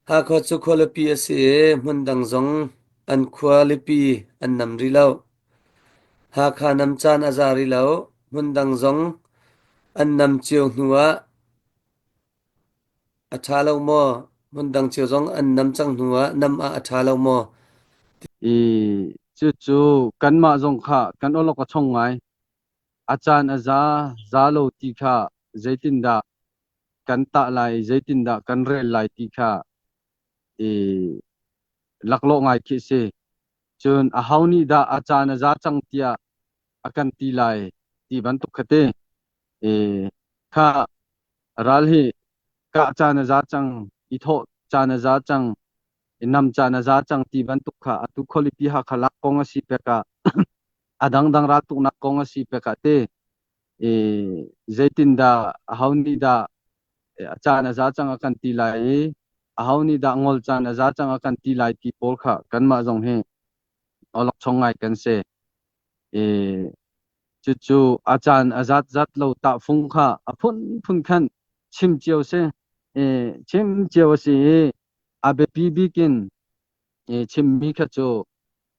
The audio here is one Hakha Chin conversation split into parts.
Hakha cu khualipi a si i hmundang zong an khualipi an nam rih lo. Hakha nam caan a za rih lo. Hmundang zong an nam cio hnu ah a ṭha lo maw? Hmundang cio zong an nam cang hnu ah nam ah a ṭha lo maw? I cucu kanmah zong kha kan awlok a chong ngai. A caan a za, za lo ti kha zeitindah kan tah lai, zeitindah kan rel lai ti kha i laklawh ngai khi a si. Cun aho nih dah a caan a za cang tiah a kan ti lai ti bantuk kha ti. I kha ral hi kah caan a za cang, i thawh caan a za cang, i nam caan a za cang ti bantuk kha atu khualipi Hakha lak kong a si pek ah a dangdang raltuknak kong a si pek ah ti i zeitindah aho nih dah a caan a za cang a kan ti lai i aho nih dah ngol caan a za cang a kan ti lai ti pawl kha kanmah zong hi awlokchong ngai kan si. I cucu a caan a zat zat lo tahfung kha a phunphun khan chim cio si. I chim cio a si i a biapi bik in i chimmi kha cu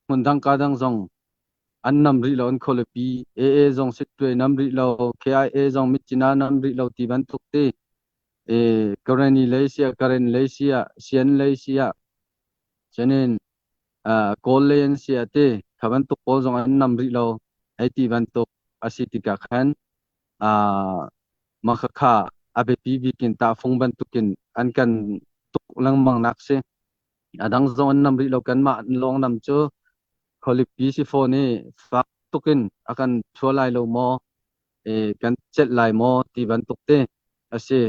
hmundang ka dang zong an nam rih lo an khualipi AA zong Sittwe nam rih lo KIA zong Myitkyina nam rih lo ti bantuk ti e Karenni lei sia Karen lei sia Sian lei sia cunin Kawl lei an sia ti kha bantuk pawl zong an nam rih lo hei ti bantuk a si tikah khan mah khakha a biapi bik in tahfung bantukin an kan tuk lengmang nak si. A dang zong an nam rih lo kanmah lawng nam cu khualipi si fawn i fak tukin a kan thua lai lo maw, kan celh lai maw ti bantuk te a si.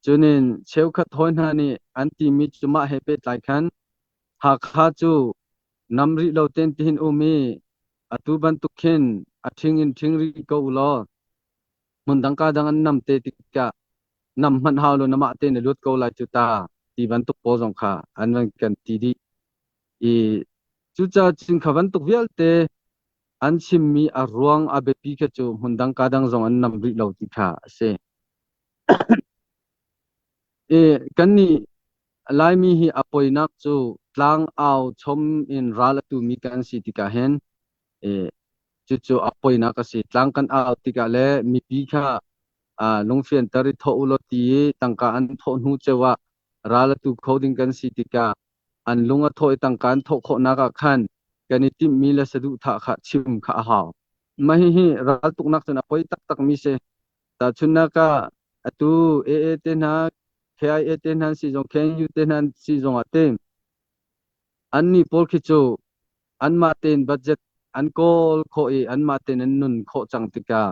Cunin cheukhat hawi hna nih an timi cu mah he pehtlai khan Hakha cu nam rih lo ten tihin um i atu bantuk khin a ṭhing in ṭhing rih ko u law hmundang ka dang an nam te tikah nam hmanh hau lo namah te na lut ko lai cu ta ti bantuk pawl zong kha an van kan ti dih i cucaah cun kha bantuk vialte an chimmi a ruang a biapi kha cu hmundang ka dang zong an nam rih lo ti kha a si. I kannih Laimi hi a poinak cu tlang au chom in ral a tumi kan si tikah hin i cucu a poinak a si. Tlang kan au tikah le mipi kha lungfianter i thawh u law ti i tangka an thawh hnu ceu ah ral a tu kho ding kan si tikah an lung a thawh i tangka an thawh khawhnak ah khan kan i timhmi le saduhthah kha chim kha a hau. Mah hihi raltuknak cun a poi taktakmi si. Tahchunhnak ah atu AA te hna, KIA te hna si zong, KNU te hna si zong ah te annih pawl khi cu anmah tein budget an kawl khawh i anmah tein an nun khawh cang tikah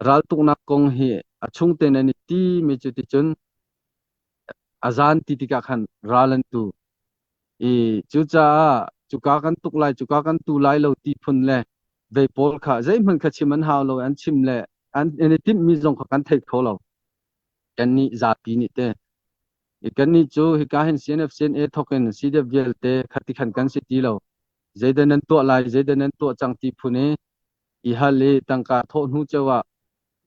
raltuknak kong hi a chung tein an i timi cu ticun a zan ti tikah khan ral an tu i cucaah cuka kan tuk lai cuka kan tu lai lo ti phun le vei pawl kha zeihmanh kha chim an hau lo an chim le an i timhmi zong kha kan thei kho lo kannih zapi nih te kannih cu hika hin CNF CNA thawk in CDF vialte khati khan kan si ti lo zeidah nan tuah lai zeidah nan tuah cang ti phun i i hal i tangka thawh hnu ceu ah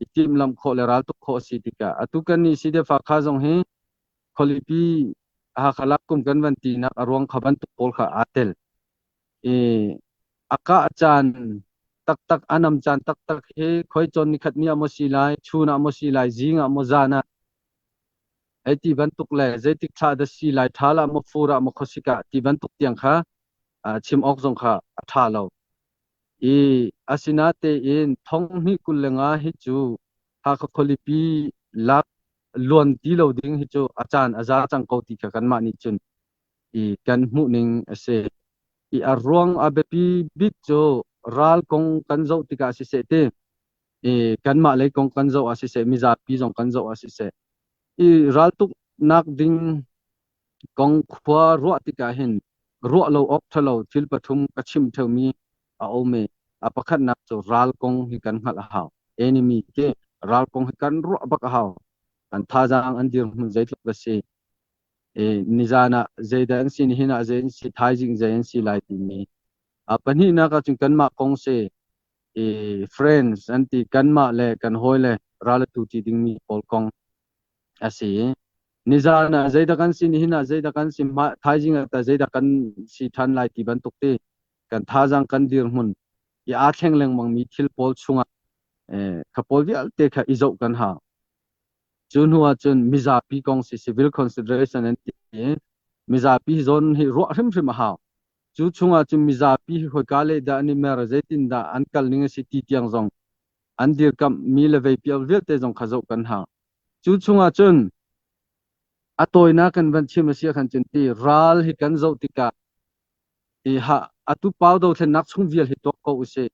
i timhlamh khawh le raltuk khawh a si tikah atu kan nih CDF Hakha zong hi khualipi Hakha lak kum kan van tinak a ruang kha bantuk pawl kha aa tel. I a kah caan taktak a nam caan taktak hi khoi cawn nikhat ni ah maw si lai chun ah maw si lai zing ah maw zan ah hei ti bantuk le zeitik thla dah si lai ṭhal ah maw fur ah maw khuasik ah ti bantuk tiang kha chim awk zong kha a ṭha lo. I asinatein 2025 hi cu Hakha khualipi lak luan ti lo ding hi cu a caan a za cang ko ti kha kanmah nih cun i kan hmuh ning a si. I a ruang a biapi bik cu ral kong kan zoh tikah siseh ti i kanmah lei kong kan zoh ah siseh mizapi zong kan zoh ah siseh i raltuknak ding kong khua ruah tikah hin ruah lo awk ṭhalo thil pathum ka chim ṭheumi a um i a pakhatnak cu ral kong hi kan hngalh a hau. Enemy ti ral kong hi kan ruah bak a hau. An thazaang an dirhmun zeitluk a si. I nizan ah zeidah an si, nihin ah zei an si, thaizing zei an si lai timi. A pahnihnak ahcun kanmah kong si i friends an ti kanmah le kan hawi le ral a tu ti dingmi pawl kong a si. Nizaan ah zeidah kan si, nihin ah zeidah kan si, thaizing ah tah zeidah kan si ṭhan lai ti bantuk ti kan thazaang kan dirhmun i aa thleng lengmangmi thil pawl chungah kha pawl vialte kha i zoh kan hau. Cu hnu ah cun mizapi kong si civil consideration an ti i mizapi zawn hi ruah hrimhrim a hau. Cu chungah cun mizapi hi khoika lei dah an i mer, zeitindah an kal ning a si ti tiang zong an dirkamh mi le veipial vialte zong kha zoh kan hau. Cu chungah cun a tawinak kan van chim a si ahkhan cun ti ral hi kan zoh tikah i ha atu pau dothlennak chung vial hi tuak ko usih.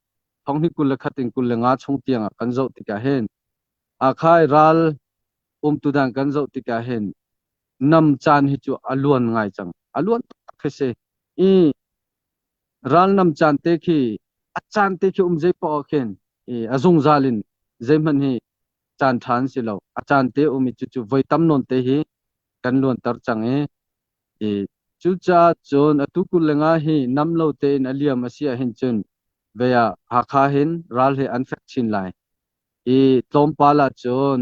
Thong hi 21 in 25 chung tiangah kan zoh tikah hin akhai ral umtu dan kan zoh tikah hin nam caan hi cu a luan ngai cang. A luan tak khi si. I ral nam caan te khi a caan te khi um zei paoh ah khin i a zungzal in zeihmanh hi caan ṭha an si lo. A caan te um i cucu voi tam nawn te hi kan luanter cang i i cucaah cun atu 25 hi nam lo tein a liam a si ahhin cun ve ah Hakha hin ral hi an fek chin lai. I tlawmpal ah cun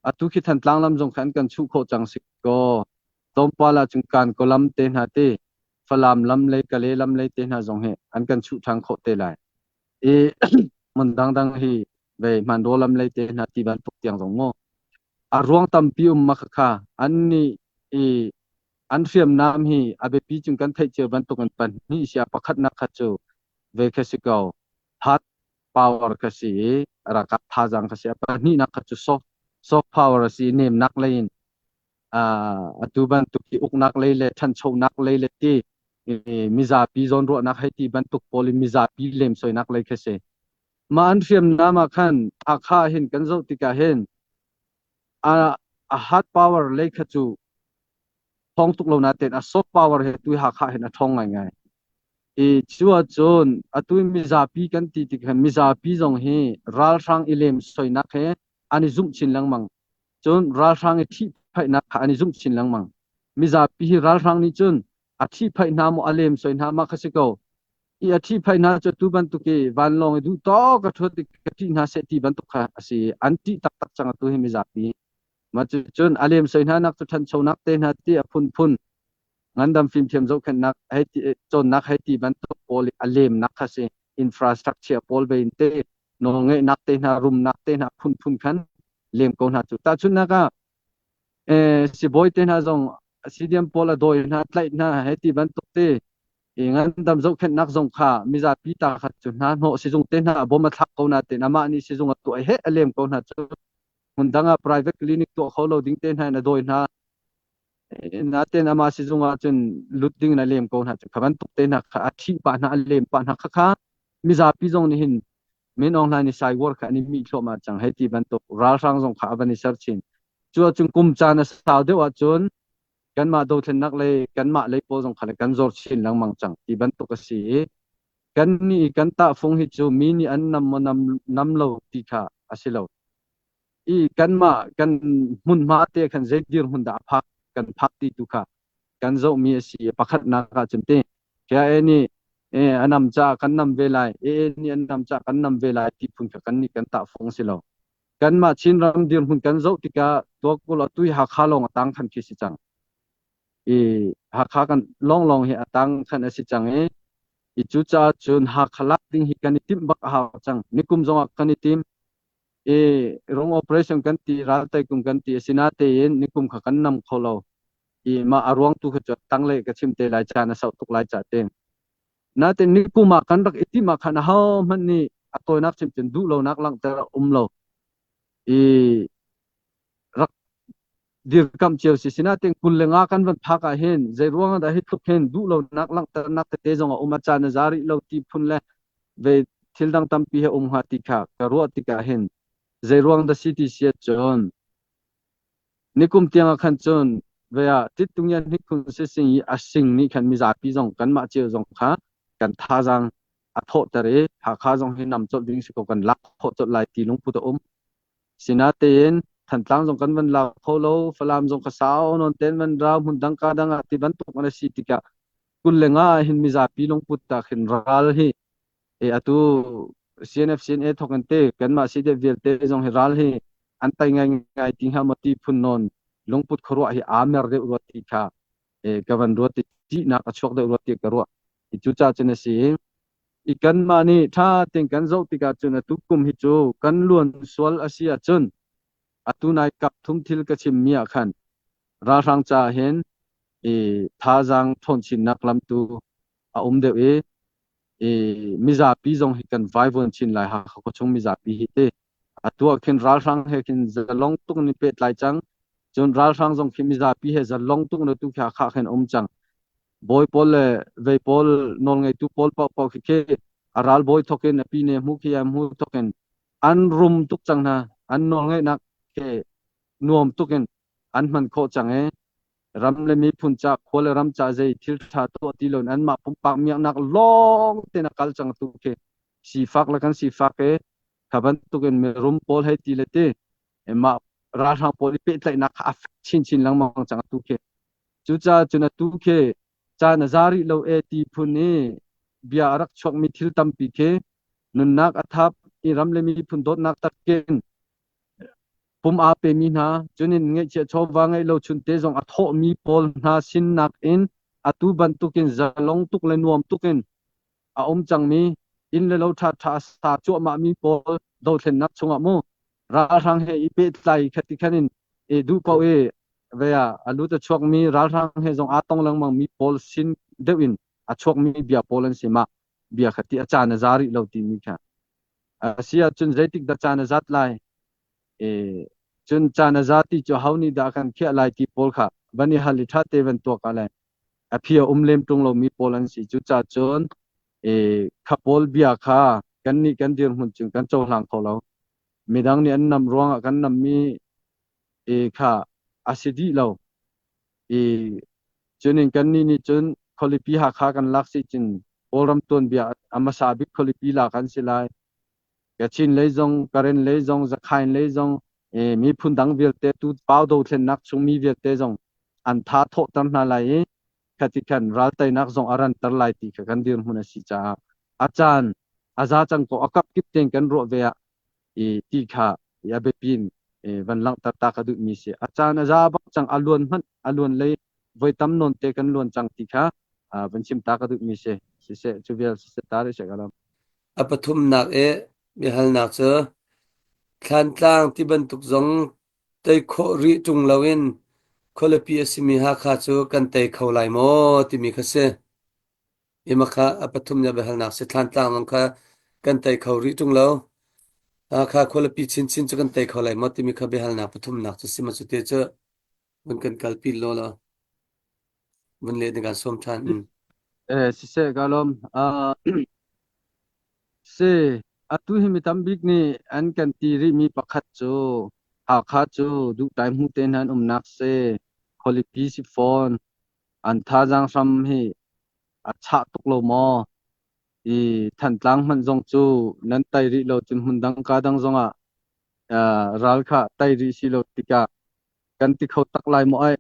atu khi Thantlang lam zong kha an kan chuh khawh cang si kaw tlawmpal ah cun Kankaw lam te hna ti Falam lam lei Kale lam lei te hna zong hi an kan chuh ṭhan khawh te lai. I hmun dangdang hi ve hmanraw lam lei te hna ti bantuk tiang zong mu a ruang tampi um ma kha an nih i an hriamnam hi a biapi cung kan theih cio bantuk in pahnih sia pakhatnak kha cu ve kha si ko hard power kha si i ralkap thazaang kha si a pahnihnak kha cu soft power a si nemnak lei in atu bantuk hi uknak lei le ṭhanchonak lei le ti mizapi zawnruahnak hei ti bantuk pawl in mizapi lemsoinak lei kha si. Mah an hriamnam ah khan Hakha hin kan zoh tikah hin a a hard power lei kha cu thawng tuk lo nain a soft power he tu Hakha hin a ṭhawng ngaingai. I cu ahcun atu mizapi kan ti tik hin mizapi zong hi ralhrang i lemsoinak he an i zumh chin lengmang. Cun ralhrang i ṭhihphaihnak kha an i zumh chin lengmang. Mizapi hi ralhrang nih cun a ṭhihphaih hna maw a lemsoi hna mah kha si ko. I a ṭhihphaih hna cu atu bantuk i vanlawng i duh tawk a ṭhuat i ka ṭih hna seh ti bantuk kha a si. An ṭih taktak cang atu hi mizapi. Mah cucun a lemsoi hna nak cu ṭhanchonak te hna ti a phunphun ngandam fimthiam zohkhenhnak hei ti cawnnak hei ti bantuk pawl i a lemnak kha si. Infrastructure pawl ve in te nawlngeihnak te hna rumnak te hna phunphun khan lem ko hna cu. Tahchunhnak ah sibawi te hna zong CDM pawl a dawi hna tlaih hna hei ti bantuk te i ngandam zohkhenhnak zong kha mizapi ta kha cu hna hnawh sizung te hna bom a thlak ko na tein amah nih sizung a tuah he a lem ko hna cu hmun dang ah private clinic tuah kho lo ding te hna in a dawi hna natein amah sizung ah cun lut ding in a lem ko hna cu kha bantuk te hna kha a ṭhih pah hna a lem pah hna kha kha mizapi zong nih hin Min Aung Hlaing nih cyber kha an i mih thluahmah cang hei ti bantuk ralhrang zong kha a van i ser chin. Cu ahcun kum caan a sau deuh ahcun kanmah dothlennak lei kanmah lei pawl zong kha le kan zor chin lengmang cang ti bantuk a si i kan nih kan tahfung hi cu mi nih an nam maw nam, nam lo ti kha a si lo. I kanmah kan hmunhma te khan zei dirhmun dah a phak kan phak ti tu kha kan zohmi a si i pakhatnak ahcun ti KIA nih a nam caah kan nam ve lai, AA nih an nam caah kan nam ve lai ti phun kha kan nih kan tahfung si lo. Kanmah Chinram dirhmun kan zoh tikah tuakul atu hi Hakha lawng a tang khan khi si cang. I Hakha kan lawnglawng hi a tang khan a si cang i i cucaah cun Hakha lak ding hi kan i timh bak a hau cang. Nikum zongah kan i tim. I rung operation kan ti, raltai kum kan ti asinatein nikum kha kan nam kho lo. I mah a ruang tu kha cu tanglei ka chim te lai caan a sau tuk lai ca te. Nain nikum ah kan rak i timh ah khan ahohmanh nih a tawinak chim cun duh lonak langhter a um lo. I rak dirkamh cio si sinain 25 kan van phak ah hin zei ruang ah dah hi tluk hin duh lonak langhternak tete zong a um a caan a za rih lo ti phun le ve thil dang tampi he um hnga ti kha ka ruah tikah hin zei ruang dah si ti si ahcun Nikum tiang ah khan cun ve ah Tittungian hnikhun sising i a sing nih khan mizapi zong kanmah cio zong kha kan thazaang a thawhter i Hakha zong hi nam colh ding si ko kan lak khawh colh lai ti lungput a um. Sinatein Thantlang zong kan van la kho lo, Falam zong kha sau nawn ten van rau hmun dang ka dang ah ti bantuk an si tikah 25 ah hin mizapi lungput ta khin ral hi e atu CNF CNA thawk in te kanmah CDF vialte zong hi ral hi an tai ngai ngai ti hnga maw ti phun nawn. Lungput khuaruah hi aa mer deuh rua ti kha ka van ruat i ṭihnak a chuak deuh rua ti ka ruah. Cucaah cun a si i kanmah nih ṭha tein kan zoh tikah cun atu kum hi cu kan luan sual a si ahcun atu nai kap thum thil ka chimmi ah khan ralhrang caah hin i thazaang ṭhawn chinnak lam tu a um deuh i i mizapi zong hi kan vaivuan chin lai. Hakha khuachung mizapi hi te atu ah khin ralhrang he khin zalong tuk in pehtlai cang. Cun ralhrang zong khi mizapi he zalong tuk na tu khi Hakha khin um cang. Bawi pawl le vei pawl, nawlngeitu pawl paohpaoh khi khi a ralbawi thawk in a pine hmu khi a hmu thawk in an rum tuk cang hna. An nawlngeihnak khi nuam tuk in an hman khawh cang i ram le miphun ca, khua le ram ca zei thil ṭha tuah ti loin anmah pumpak miaknak lawng tein a kal cang tu khi sifak le kan sifak i kha bantukin mirum pawl hei ti le ti mah ralhrang pawl i pehtlaihnak kha a fek chinchin lengmang cang atu khi. Cucaah cun atu khi caan a za rih lo e ti phun i bia a rak chuakmi thil tampi khi nunnak a thap i ram le miphun dawtnak takin pum aa pemi hna, cunin ngeihchiah chawva ngeih lo chunte zong a thawhmi pawl hna sinnak in atu bantukin zalong tuk le nuam tukin a um cangmi inn le lo ṭhaṭha a sa cuahmahmi pawl dothlennak chungah mu ralhrang he i pehtlai khati khan in i duh paoh i ve ah a lut a chuakmi ralhrang he zong aa tong lengmangmi pawl sin deuh in a chuakmi bia pawl an si. Mah bia kha ti a caan a za rih lo timi kha a si ahcun zeitik dah caan a zat lai e cun caan a za ti cu ho nih dah kan khiah lai ti pawl kha van i hal i ṭha te van tuak ah le a phi a um lem ṭung lomi pawl an si. Cucaah cun e kha pawl bia kha kannih kan dirhmun cun kan cohlang kho lo. Midang nih an nam ruangah kan nammi e kha a si dih lo i cunin kannih nih cun khualipi Hakha kan lak si cun Kawlram tuanbia a hmasa bik khualipi lak an si lai. Kachin lei zong, Karen lei zong, Zakhain lei zong, miphun dang vialte tu pau dothlennak chung mi vialte zong an tha thawhter hna lai i khati khan ral teinak zong a ranter lai ti kha kan dirhmun a si caah a caan a za cang ko, a kap kip tein kan ruah ve ah i ti kha a biapi in van langhter ta ka duhmi si. A caan a za bak cang, a luan hmanh a luan lei voi tam nawn te kan luan cang ti kha van chim ta ka duhmi si. Siseh, cu vial siseh ta rih seh ka lam. A pathumnak i biahalnak cu Thlantlang ti bantuk zong tei khawh rih ṭung loin khualipi a simi Hakha cu kan tei kho lai maw timi kha si. Ima kha a pathumnak biahalnak si. Thlantlang zong kha kan tei kho rih ṭung lo. Hakha khualipi chinchin cu kan tei kho lai maw timi kha biahalnak pathumnak cu si. Ma cu te cu vun kan kalpi law law vun leh na kan sawm ṭhan. Siseh ka lawm. Si, atu hi mi tambik nih an kan ti rihmi pakhat cu Hakha cu duhtlai hmu te hna an umnak si, khualipi si fawn, an thazaang hram hi a chah tuk lo maw? I Thantlang hmanh zong cu nan tai rih lo cun hmun dang ka dang zongah ral kha tai rih si lo tikah kan ti kho tak lai maw ai?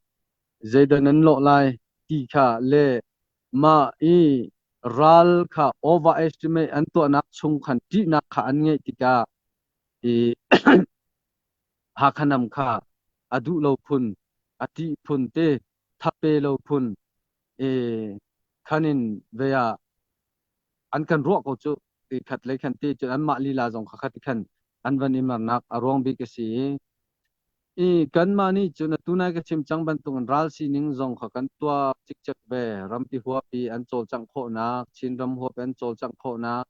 Zeidah nan lawh lai ti kha le mah i ral kha overestimate an tuahnak chung khan ṭihnak kha an ngeih tikah i Hakha nam kha a duh lo phun, a ṭih phun te, thape lo phun i khan in ve ah an kan ruah ko cu ti khat lei khan ti cun anmah lila zong kha khat khan an van i mernak a ruang bik a si i i kanmah nih cun atu nai ka chim cang bantukin ral sining zong kha kan tuak cikcek ve. Rampi huap i an cawlcangh khawhnak, Chinram huap i an cawlcangh khawhnak,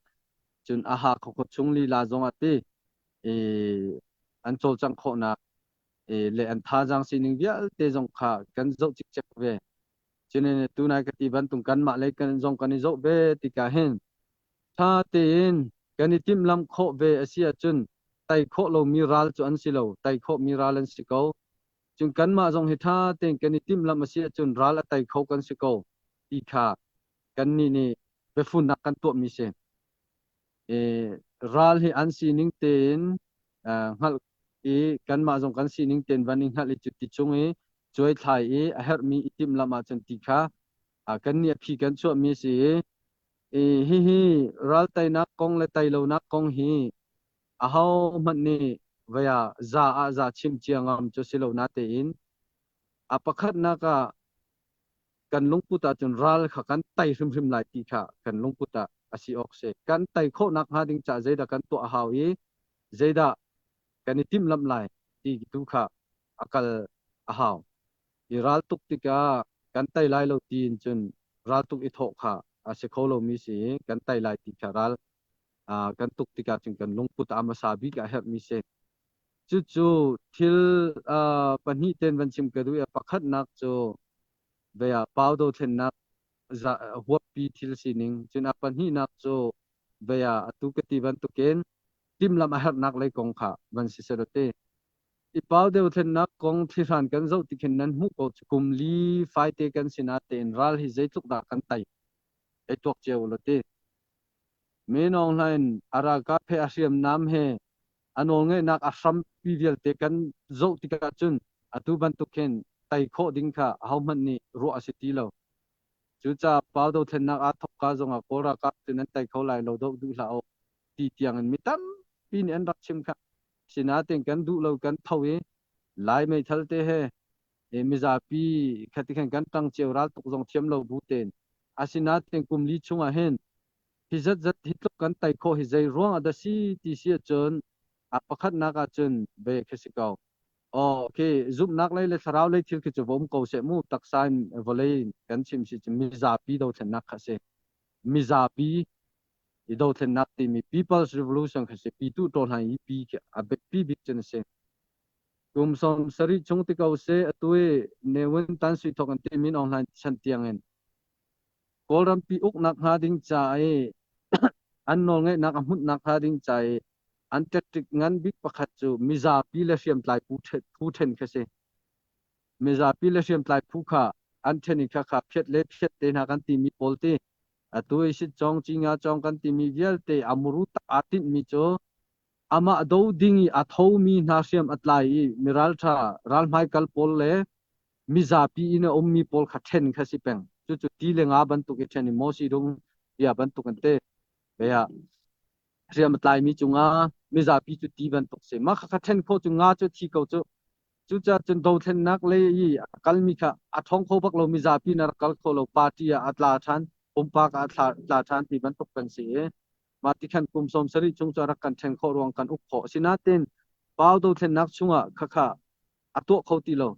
cun a Hakha khuachung lila zong ah ti i an cawlcangh khawhnak le an thazaang sining vialte zong kha kan zoh cikcek ve. Cun tunai ka ti bantuk kanmah lei kan zong kan i zoh ve tikah hin ṭha tein kan i timhlamh khawh ve a si ahcun tei khawh lomi ral cu an si lo, tei khawhmi ral an si ko. Cun kanmah zong hi ṭha tein kan i timhlamh a si ahcun ral a tei kho kan si ko ti kha kannih nih biafunnak kan tuahmi si. Ral hi an sining tein hngalh i kanmah zong kan sining tein van i hngalh i cuti chung i cuaithlai i a herhmi i timhlamh ahcun ti kha kannih a phi kan chuahmi a si i hihi ral teinak kong le tei lonak kong hi ahohmanh nih vei ah za ah za chim cia ngam cu si lo natein. A pakhatnak ah kan lungput ahcun ral kha kan tei hrimhrim lai ti kha kan lungput ah a si awk si. Kan tei khawhnak hnga ding caah zeidah kan tuah a hau i zeidah kan i timhlamh lai ti tu kha a kal a hau. I raltuk tikah kan tei lai lo tiin cun raltuk i thawh kha a si kho lomi si i kan tei lai ti kha ral kan tuk tikah cun kan lungput a hmasa bik ah a herhmi si. Cucu thil pahnih ten van chim ka duh i pakhatnak cu vei ah pau dothlennak huappi thil sining cun a pahnihnak cu vei ah atu ka ti bantukin timhlamh a herhnak lei kong kha van si seh ti. I pau dothlennak kong thlihran kan zoh ti khin nan hmuh ko cu kum li faite kan sinah tein ral hi zeitluk dah kan tei ei tuak cio u law ti. Min Aung Hlaing a ralkap he a hriamnam he a nawlngeihnak a hrampi vialte kan zoh tikah cun atu bantuk hin tei khawh ding kha ahohmanh nih ruah a si ti lo. Cucaah pau dothlennak aa thawkka zongah Kawl ralkap cu nan tei kho lai lo doh duh hlah u ti tiang in mi tampi nih an rak chim kha. Sinain kan duh lo kan tho i Lai meithal te he mizapi khati khan kan ṭang cio ral tuk zong thiam lo bu tein asinain kum li chungah hin hi zatzat hi tluk kan tei khawh hi zei ruang ah dah si ti si ahcun a pakhatnak ahcun ve khi si ko. Aw khi zumhnak lei le thlarau lei thil khi cu va um ko seh mu taksa in vawlei kan chim si cu mizapi dothlennak kha si. Mizapi i dothlennak timi People's Revolution kha si pitu ṭawhlan i pi khi a biapi bik cun a si. Kum 70 chung ti ko seh atu i Ne Win Tan Sui thawk an ti Min Aung Hlaing chan tiang in Kawlrampi uknak hnga ding ca i an nawlngeihnak a hmunhnak hnga ding ca i an tactic ngan bik pakhat cu mizapi le hriamtlai phu ṭhen khi a si. Mizapi le hriamtlai phu kha an ṭhen i khakha phiat le phiat te hna kan timi pawl ti atu i sitcawng cinga cawng kan timi vialte a muru tak aa tinhmi cu amah do ding i a thomi hna hriam a tlai i miralṭha ralhmai kal pawl le mizapi in a ummi pawl kha ṭhen kha si peng. Cucu ti le nga bantuk i ṭhen i Moses dum bia bantuk an te. Bia hriam a tlaimi cu nga, mizapi cu ti bantuk si. Mah kha ṭhen khawh cu nga cu thi ko cu. Cucaah cun dothlennak lei i a kalmi kha a ṭhawng kho bak lo mizapi na rak kal kho lo party ah a tla ṭhan, pumpak ah a tla ṭhan ti bantuk kan si i mah ti khan kum 70 chung cu a rak kan ṭhen khawh ruang kan uk khawh. Asinain pau dothlennak chungah khakha a tuah kho ti lo.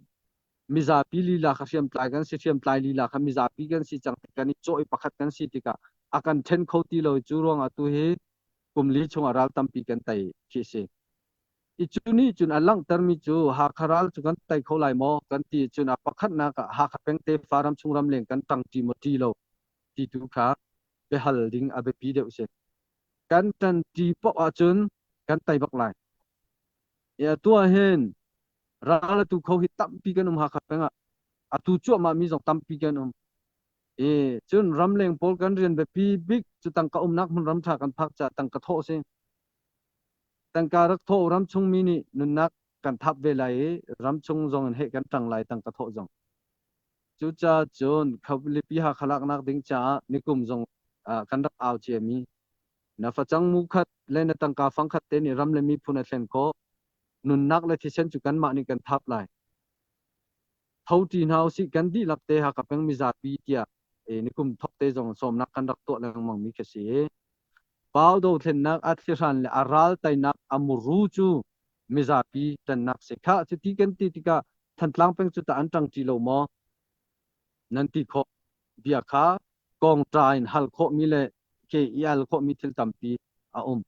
Mizapi lila kha hriamtlai kan si, hriamtlai lila kha mizapi kan si cang kan i cawh i pakhat kan si tikah a kan ṭhen kho ti lo i cu ruangah tu hi kum li chungah ral tampi kan tei khi a si. I cu nih cun a langhtermi cu Hakha ral cu kan tei kho lai maw kan ti cun a pakhatnak ah Hakha pengte Faram chung ramleng kan ṭangṭi maw ṭi lo ti tu kha biahal ding a biapi deuh si. Kan ṭanṭi paoh ahcun kan tei bak lai. Atu ah hin ral atu kho hi tampi kan um Hakha peng ah. Atu cuahmah mi zong tampi kan um. I cun ramleng pawl kan rian biapi bik cu tangka umnak hmun ram ṭha kan phak caah tangka thawh a si. Tangka rak thawh ramchung mi nih nunnak kan thap ve lai i ramchung zong in heh kan ṭang lai tangka thawh zong. Cucaah cun khualipi Hakha laknak ding caah nikum zong kan rak au ciami Na facang mu khat le na tangka fang khat te nih ram le miphun a thlen khawh. Nunnak le thisen cu kanmah nih kan thap lai. Tho ṭi hna usih kan dihlak te Hakha peng mizapi tiah nikum thok te zong sawmnak kan rak tuah lengmang mi khi si. Pau dothlennak a thlihran le a ral teinak a muru cu mizapi ṭannak si. Khah cuti kan ti tikah Thantlang peng cu tah an ṭang ṭi lo maw? Nan ti khawh. Bia kha kawngṭa in hal khawhmi le ke i al khawhmi thil tampi a um.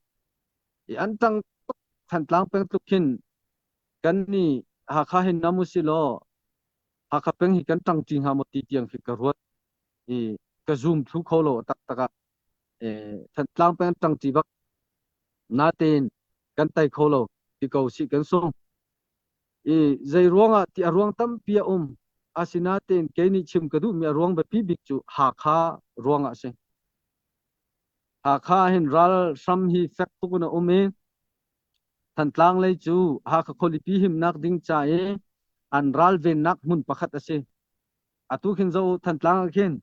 I an ṭang tuk Thantlang peng tluk khin kan nih Hakha hin nam usih law Hakha peng hi kan ṭangṭi hnga maw ti tiang khi ka ruat i ka zoom thlu kho lo taktak ah Thantlang peng ṭangṭi bak natein kan tei kho lo ti ko sih kan sung. I zei ruangah ti a ruang tampi a um. Asinain kei nih chim ka duhmi a ruang biapi bik cu Hakha ruangah a si. Hakha hin ral hram hi fek tuk in a um i Thantlang lei cu Hakha khualipi himnak ding ca i an ralvennak hmun pakhat a si. Atu khin zo Thantlang ah khin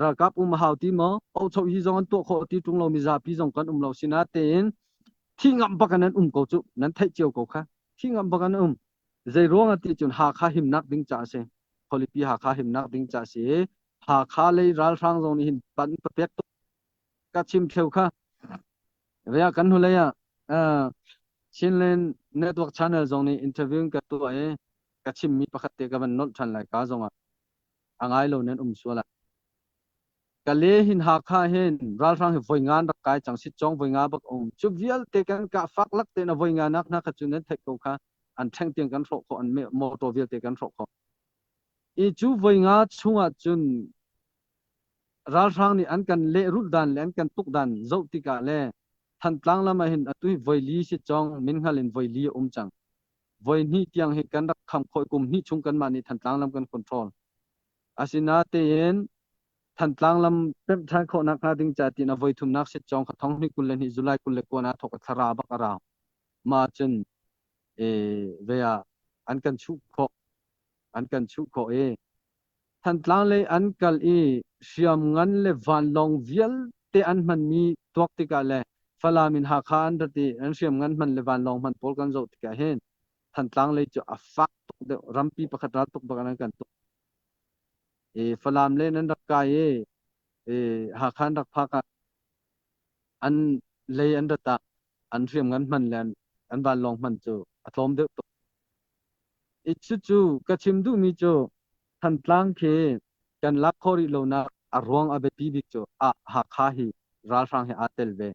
ralkap um a hau ti maw? Ohchoh hi zong an tuah khawh ti ṭung lo mizapi zong kan um lo sinatein thi ngam bak in an um ko cu nan theih cio ko kha. Thi ngam bak an um. Zei ruang ah ti cun Hakha himnak ding ca a si. Khualipi Hakha himnak ding ca si i Hakha lei ralhrang zong nih hin pan papek tuk ka chim theu kha. Vea kan hnulei ah Chinland Network Channel zong nih interview ka tuah i ka chimmi pakhat te ka van nolh ṭhan lai ka zong ah a ngai lo nan um sual ah. Kale hin Hakha hin ralhrang hi voi nga an rak kai cang sitcawng voi nga bak um cu vialte kan kah fak lak tein a voi nga nak hna kha cu nan theih ko kha an ṭheng tiang kan hrawh khawh an motor vialte kan hrawh khawh i cu voi nga chungah cun ralhrang nih an kan lehrulh dan le an kan tuk dan zoh tikah le Thantlang lam ah hin atu hi voi li sitcawng min hngal in voi li a um cang voi hnih tiang hi kan rak kham khawh i kum hnih chung kanmah nih Thantlang lam kan control. Asinatein Thantlang lam pemh ṭhan khawhnak hnga ding ca tiin a voithumnak sitcawng kha thong hnih 22 July 29 ah thawk i thlara bak a rau. Mah cun ve ah an kan chuh khawh. An kan chuh khawh i Thantlang lei an kal i hriamngan le vanlawng vialte an hmanmi tuak tikah le Falam in Hakha an rat i an hriamngan hman le vanlawng hman pawl kan zoh tikah hin Thantlang lei cu a fak tuk deuh. Rampi pakhat ral tuk bak in an kan tuk. I Falam le nan rak kai i, i Hakha an rak phak ah an lei an rat ah an hriamngan hman le an, an vanlawng hman cu a tlawm deuh tuk. I cucu ka chim duhmi cu Thantlang khi kan lak khawh rih lonak a ruang a biapi bik cu ah Hakha hi ralhrang hi aa tel ve.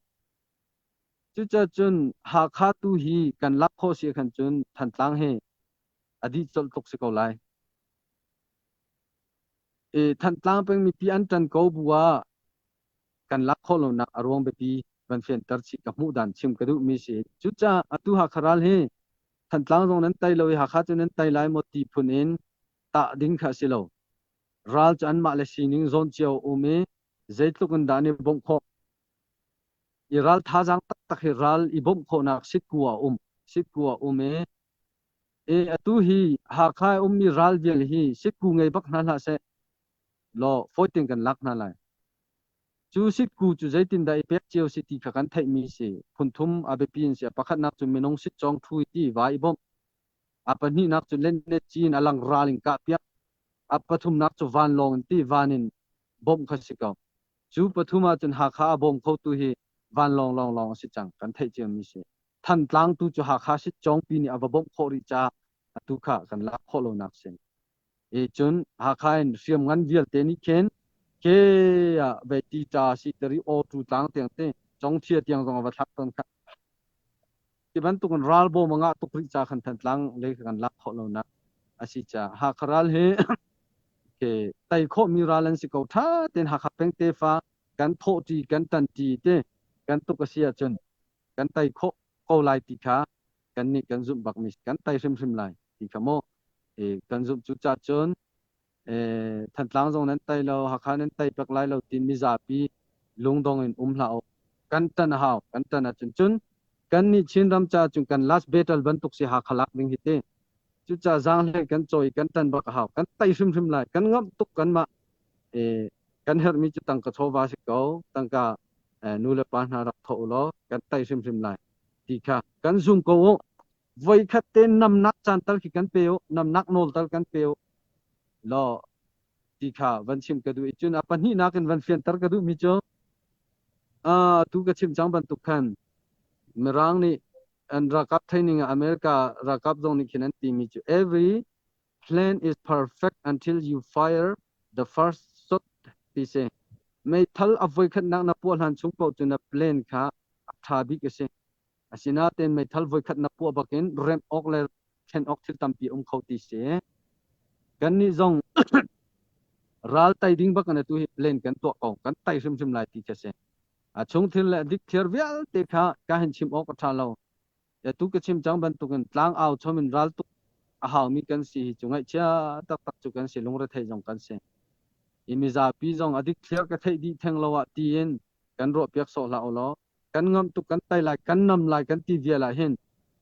Cucacun Hakha tu hi kan lak khawh si khan cun Thantlang hi a dih colh tuk si ko lai. I Thantlang peng mipi an ṭan ko bu ah kan lak khawh lonak a ruang biapi van fianter chih ka hmuh dan chim ka duhmi si. Cucaah atu Hakha ral hi Thantlang zong nan tai lo i Hakha cu nan tai lai maw ti phun in tah ding kha a si lo. Ral cu anmah le sining zawn cio um i zeitluk in dah an i bawmh khawh. I ral thazaang taktak hi ral i bawmh khawhnak sitku a um. Sitku a um i i atu hi Hakha i ummi ral vial hi sitku ngei bak hna hlah seh law fawi tein kan lak hna lai. Cu sitku cu zeitindah i pek cio si ti kha kan theihmi si. Phun thum a biapi in si. A pakhatnak cu minung sitcawng ṭhu i ti va i bawmh. A pahnihnak cu lennet cin a lang ral in kahpiak. A pathumnak cu vanlawng in ti van in bawmh kha si ko. Cu pathum ahcun Hakha a bawm khotu hi vanlawng lawnglawng a si cang. Kan theih ciomi si. Thantlang tu cu Hakha sitcawngpi nih a va bawmh khawh rih caah atu kha kan lak khawh lonak si. I cun Hakha in hriamngan vialte nih khin ke ah vei ti ṭa si tari aw tu tlang tiang te congthia tiang zong a va thlak tawn kha. Ti bantukin ralbawm a ngah tuk rih ca khan Thantlang lei kha kan lak khawh lonak a si caah Hakha ral hi ke tei khawhmi ral an si ko. Ṭha tein Hakha peng tefa kan thawhṭi kan ṭanṭi te kan tuk a si ahcun kan tei khawh ko lai ti kha kan nih kan zumh bakmi kan tei hrimhrim lai ti kha maw kan zumh cu ca cun Thantlang zong nan tei lo Hakha nan tei pek lai lo ti mizapi lungdong in um hlah u kan tan a hau kan tan ahcun cun kan nih Chinram ca cun kan last battle bantuk si Hakha lak ding hi ti cucaah zaanghlei kan cawi kan tan bak a hau kan tei hrimhrim lai kan ngamh tuk kanmah kan herhmi cu tangka chawva si ko tangka nu le pa hna rak thawh u law kan tei hrimhrim lai ti kha kan zum ko u voikhat te namnak caan tal khi kan pe u namnak nawl tal kan pe u law ti kha van chim ka duh i cun a pahnihnak in van fianter ka duhmi cu tu ka chim cang bantuk khan Mirang nih an ralkap training ah America ralkap zong nih khin an timi cu every plan is perfect until you fire the first shot ti si. Meithal a voikhatnak na puah hlan chung paoh cu na plan kha a ṭha bik a si. Asinain meithal voikhat na puah bakin remh awk le thlen awk thil tampi um kho ti si. Kannih zong ral tai ding bak in atu hi plan kan tuah ko. Kan tai hrimhrim lai ti khi a si. A chung thil le dikthliar vialte kha ka hin chim awk a ṭha lo. Atu ka chim cang bantukin tlangau chom in raltuk a haumi kan si hi cu ngaihchia taktak cu kan si lungrethei zong kan si. I mizapi zong a dikthliar ka theih dih theng lo ah tiin kan ruahpiak sawh hlah ulaw kan ngamh tuk kan tai lai kan nam lai kan ti vial ah hin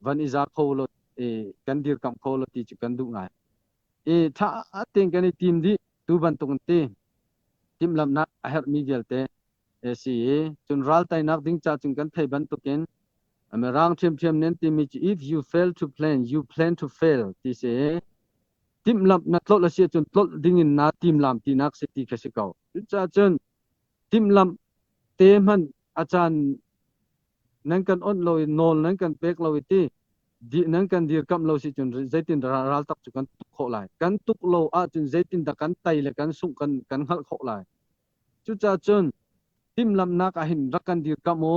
van i za kho law i kan dirkamh kho law ti cu kan duh ngai. I ṭha tein kan i tim dih tu bantuk in ti timhlamhnak a herhmi vialte si i cun ral teinak ding ca cun kan thei bantukin Mirang ṭhiamṭhiam nih an timi cu if you fail to plan, you plan to fail ti si. Timhlamh na tlolh a si ahcun tlolh dingin naa timlam tinak si ti kha si ko. Cucaah cun timhlamh te hmanh a caan nan kan onh lo i nawl nan kan pek lo i ti nan kan dirkamh lo si cun zeitin ral tak cu kan tuk khawh lai. Kan tuk lo ahcun zeitindah kan tai le kan sungh kan kan hngalh khawh lai. Cucaah cun timhlamhnak ah hin rak kan dirkamh u.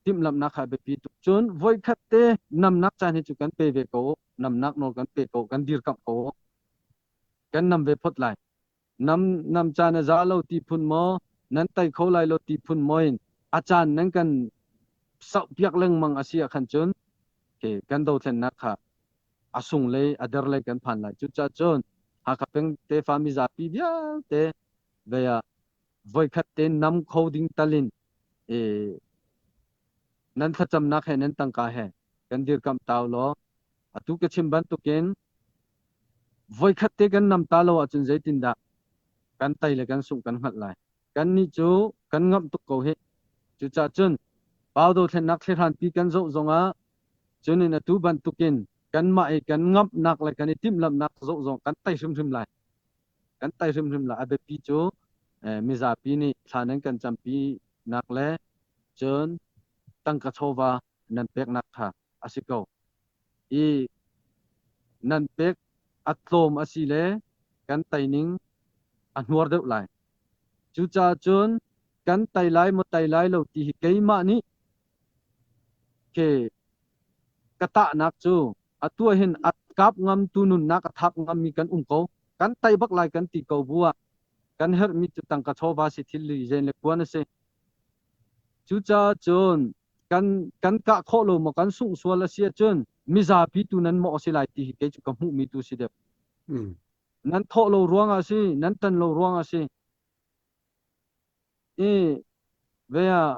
Timhlamhnak kha a biapi tuk. Cun voikhat te namnak caan hi cu kan pe ve ko u. Namnak nawl kan pe ko, kan dirkamh ko u. Kan nam ve phot lai. Nam nam caan a za lo ti phun maw, nan tai kho lai lo ti phun maw in a caan nan kan sauh piak lengmang a si ah khan cun ke kan dothlennak kha a sung lei a der lei kan phan lai. Cucaah cun Hakha peng tefa mizapi vialte ve ah voikhat te nam kho ding talin e nan thlacamnak he nan tangka he kan dirkamh tau law atu ka chim bantukin voikhat te kan nam ta lo ahcun zeitindah kan tai le kan sungh kan hngalh lai. Kannih cu kan ngamh tuk ko hih. Cucaah cun Pau dothlennak thlihranpi kan zoh zongah cunin atu bantukin kanmah i kan ngamhnak le kan i timhlamhnak zoh zong kan tai hrimhrim lai. Kan tai hrimhrim lai. A biapi cu mizapi nih thla nan kan campi nak le cun tangka chawva nan peknak kha a si ko. I nan pek a tlawm a si le kan teining a hnuar deuh lai. Cucaah cun kan tei lai maw tei lai lo ti hi keimah nih ke ka tahnak cu atu ah hin a kap ngamtu nunnak a thap ngammi kan um ko. Kan tei bak lai kan ti ko bu ah kan herhmi cu tangka chawva si thil li zen le kuan a si. Cucaah cun kan kan kah khawh lo maw kan sungh sual a si ahcun mizapi tu nan mawh a si lai ti hi kei cu ka hmuhmi tu si deuh. Nan thawh lo ruangah a si, nan ṭan lo ruangah a si. I ve ah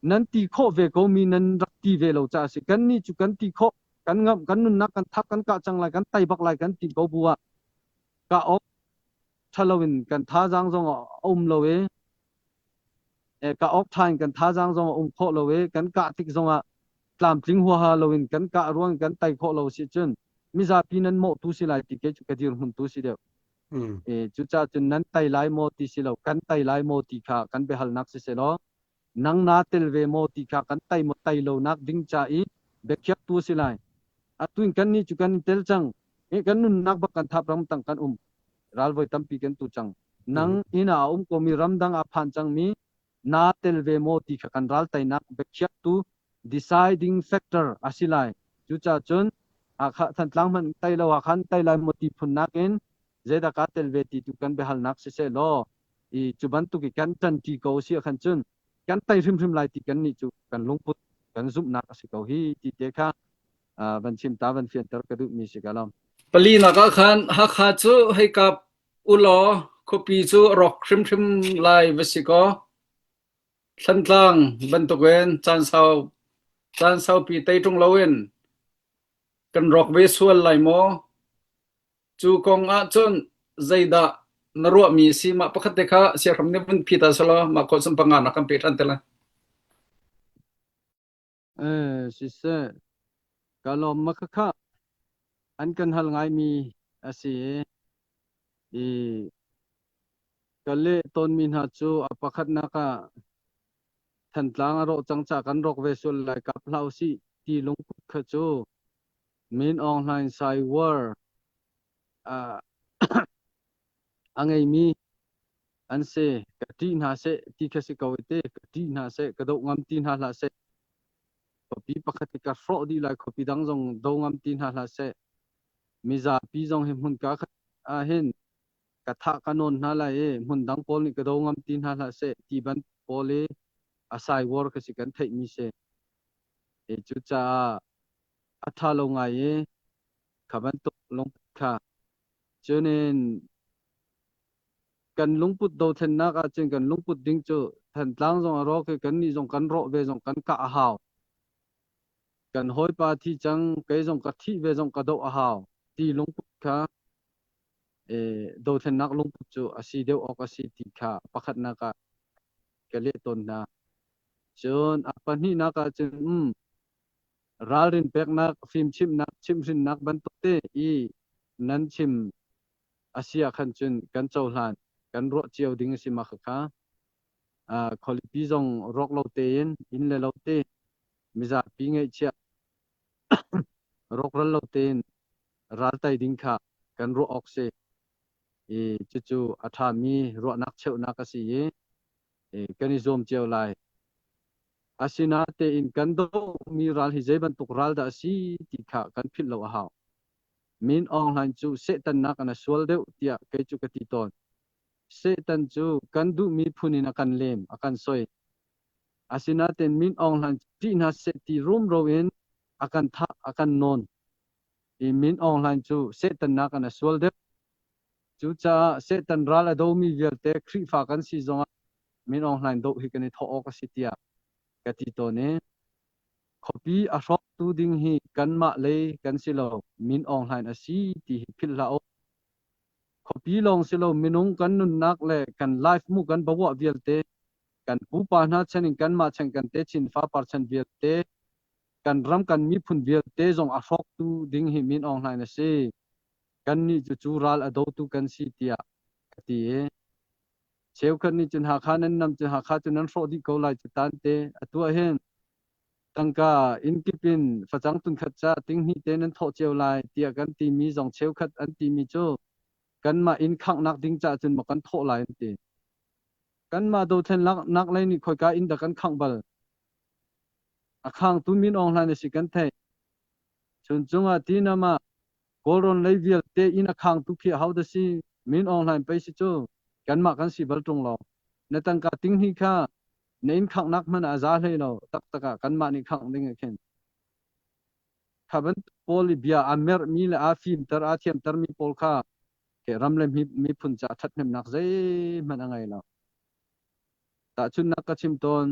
nan ti khawh ve ko mi nan rak ti ve lo caah a si. Kannih cu kan ti khawh, kan ngamh, kan nunnak kan thap, kan kah cang lai, kan tai bak lai kan ti ko bu ah kah awk ṭha loin kan thazaang zong a um lo i kah awk ṭha in kan thazaang zong a um khawh lo i kan kah tik zongah tlamtling huaha loin kan kah ruang kan tai khawh lo si cun mizapi nan mawh tu si lai ti ke cu ka dirhmun tu si deuh. E, cucaah cun nan tai lai maw ti si lo kan tai lai maw ti kha kan biahalnak si selaw nang naa tel ve maw ti kha kan tai maw tai lo nak ding ca i biakhiak tu si lai. Atu in kan nih cu kan i tel cang. I kan nunnak bak kan thap ram tang kan um. Ral voi tampi kan tu cang. Nang inn ah a um komi ramdang ah phan cangmi naa tel ve maw ti kha kan ral teinak biakhiaktu deciding factor a si lai. Cucaah cun Thantlang hmanh tei lo ah khan tei lai maw ti phun nakin zeidah kaa tel ve ti tu kan biahalnak siseh law i cu bantuk i kan ṭanṭi ko si ah khan cun kan tei hrimhrim lai ti kan nih cu kan lungput kan zumhnak a si ko hi ti te kha van chim ta van fianter ka duhmi si ka lawm. Palinak ah khan Hakha cu hei kap ulaw khuapi cu a rawk hrimhrim lai va si kaw Thlantlang bantukin caan sau caan saupi tei ṭung loin kan rawk ve sual lai maw? Cu kong ahcun zeidah na ruahmi a si? Mah pakhat te kha siahram nih vun phi ta selaw mah khawh cun panga nak kan pe ṭhan te lai. Eh, siseh, ka lawm ma khakha an kan hal ngaimi a si i ka leh tawnmi hna cu a pakhatnak ah Thantlang a rawh cang caah kan rawk ve sual lai kap hlah usih ti lungput kha cu Min Aung Hlaing Sai War a ngeimi an si. Ka ṭih hna seh ti kha si ko i te ka ṭih hna seh ka doh ngam ti hna hlah seh. Khuapi pakhat hi ka hrawh dih lai khuapi dang zong do ngam ti hna hlah seh. Mizapi zong hi hmunka khat ah hin ka thah ka nawn hna lai i hmundang pawl nih ka do ngam ti hna hlah seh ti ban pawl i a sai war kha si kan theihmi si. E cucaah a ṭha lo ngai i kha bantuk lungput kha cunin kan lungput dothlennak ahcun kan lungput ding cu Thantlang zong a rawk i kannih zong kan rawh ve zong kan kah a hau. Kan hawipa thi cang kei zong ka thih ve zong ka doh a hau ti lungput kha e, dothlennak lungput cu a si deuh awk a si ti kha pakhatnak ah ka leh tawn hna. Cun a pahnihnak ah cun um, ralrin peknak, fimchimhnak, chimhhrinnak bantuk te i. nan chim a si ah khan cun kan cohlan kan ruah cio ding a si ma khakha. Khualipi zong rawk lo tein inn le lo te mizapi ngeihchiah rawkral lo tein raltai ding kha kan ruah awk si. I cucu a ṭhami ruahnak cheuhnak a si i kan i zuam cio lai. Asinain kan dohmi ral hi zei bantuk ral dah a si ti kha kan philh lo a hau. Min Aung Hlaing cu Satan nakin a sual deuh tiah kei cu ka ti tawn. Satan cu kan duhmi phun in a kan lem, a kan soi. Asinain Min Aung Hlaing cu ṭih hna seh ti rumro in a kan thah, a kan nawn. I Min Aung Hlaing cu Satan nakin a sual deuh. Cucaah Satan ral a domi vialte Khrihfa kan si zongah Min Aung Hlaing doh hi kan i thawh awk a si tiah ka ti tawn i khuapi a hrawktu ding hi kanmah lei kan si lo, Min Aung Hlaing a si ti hi philh hlah u. Khuapi lawng si lo minung kan nunnak le kan life mu kan bavuah vialte kan pupa hna chan in kanmah chan kan techin fapar chan vialte kan ram kan miphun vialte zong a hrawktu ding hi Min Aung Hlaing a si. Kannih cu cu ral a dotu kan si tiah ka ti i cheukhat nih cun Hakha nan nam cu Hakha cu nan hrawh dih ko lai cu tan te atu ah hin tangka inn kip in facang tunkhat ca tinghnih te nan thawh cio lai tiah kan timi zong cheukhat an timi cu kanmah inn khanghnak ding caah cun maw kan thawh lai an ti. Kanmah dothlennak lei nih khoika inn dah kan khangh bal? A khangtu Min Aung Hlaing a si kan theih. Chuncung ah tinam ah Kawlrawn lei vialte inn a khangtu khi ahodah si? Min Aung Hlaing pei si cu. Kanmah kan si bal ṭung lo. Na tangka tinghnih kha na inn khanghnak hmanh ah a za hlei lo. Taktak ah kanmah nih khangh ding ah khin. Kha bantuk pawl i bia aa merhmi le aa fimter, aa thiamtermi pawl kha ram le miphun caah ṭhathnemnak zeihmanh a ngei lo. Tahchunhnak ka chim tawn.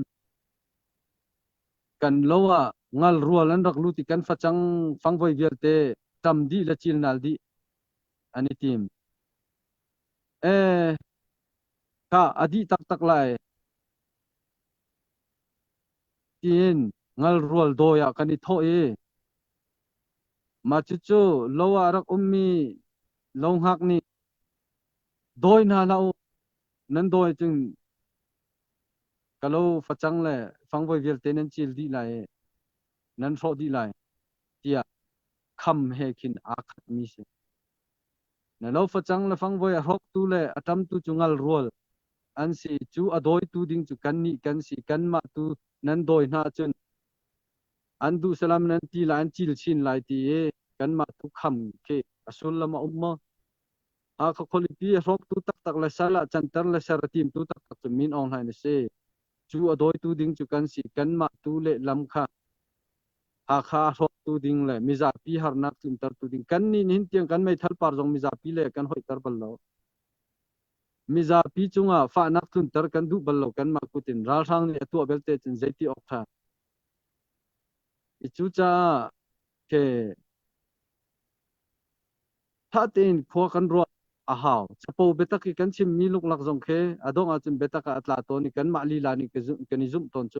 Kan lo ah ngal rual an rak lut i kan facang fangvoi vialte ṭam dih le cilnal dih an i tim. Ee, kha a dih taktak lai tiin ngal rual dawi ah kan i thawh i mah cucu lo ah a rak ummi lo hngak nih dawi hna hlah u, nan dawi cun ka lo facang le fangvoi vialte nan cil dih lai i nan hrawh dih lai tiah kham he khin aa khatmi si. Na lo facang le fangvoi a hrawktu le a ṭamtu cu ngal rual an si. Cu a dawitu ding cu kannih kan si. Kanmah tu nan dawi hna ahcun an duh salam nan ti lai, an cil chin lai ti i kanmah tu kham khi a sullam a um maw? Hakha khualipi a hrawktu taktak le sal ah canter le ser a timtu taktak cu Min Aung Hlaing a si. Cu a dawitu ding cu kan si. Kanmah tu lehlam kha Hakha a hrawktu ding le mizapi harnak tluntertu ding kannih nihin tiang kan meithal par zong mizapi le kan hoihter bal lo. Mizapi cungah fahnak tlunter kan duh bal lo kanmah kut in ralhrang nih a tuah belte cun zeiti awk ṭha. I cucaah ke Ṭha tein khua kan ruah a hau. Capo biatak i kan chimmi luklak zong khi a dongh ahcun biatak ah a tla tawn i kanmah lila nih kan i zumh tawn cu.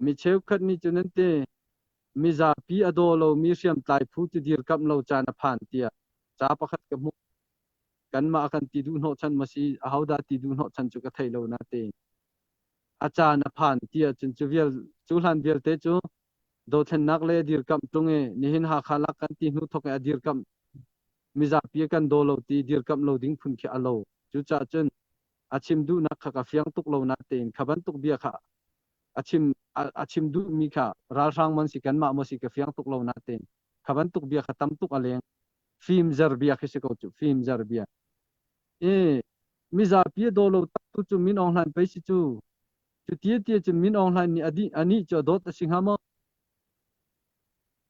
Mi cheukhat nih cun an ti, mizapi a daw lomi hriamtlai phu cu dirkamh lo caan a phan tiah ca pakhat ka hmuh. Kanmah a kan ti duh hnawhchan maw si, ahodah ti duh hnawhchan cu ka thei lo natein. A caan a phan ti ahcun cu vial cu hlan vialte cu dothlennak le dirkamh ṭung i nihin Hakha lak kan ti hnu thawk i a dirkamh mizapi a kan daw lo ti dirkamh lo ding phun khi a lo. Cucaah cun a chim duhnak kha ka fiang tuk lo natein kha bantuk bia kha a chim a chim duhmi kha ralhrang man si kanmah maw si ka fiang tuk lo natein kha bantuk bia kha tam tuk a leng. Fimzer bia khi si ko cu fimzer bia. I mizapi a daw lo tak tu cu Min Aung Hlaing pei si cu Cu tia cun Min Aung Hlaing nih anih cu a dawt a si hnga maw?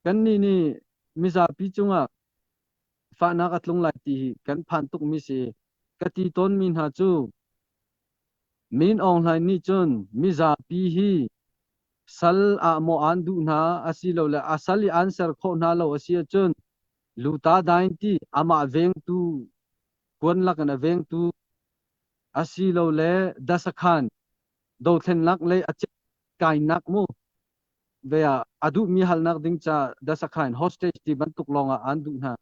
Kannih nih mizapi cungah fahnak a tlung lai ti hi kan phan tukmi si. Ka ti tawnmi hna cu Min Aung Hlaing nih cun mizapi hi sal ah maw aan duh hna asilole a sal i aan ser khawh hna lo a si ahcun luta dain ti amah vengtu kuan lakin a vengtu asilole dasakhan dothlennak lei a kainak mu ve ah a duhmi halnak ding ca dasakhan hostage ti bantuk lawng ah an duh hna.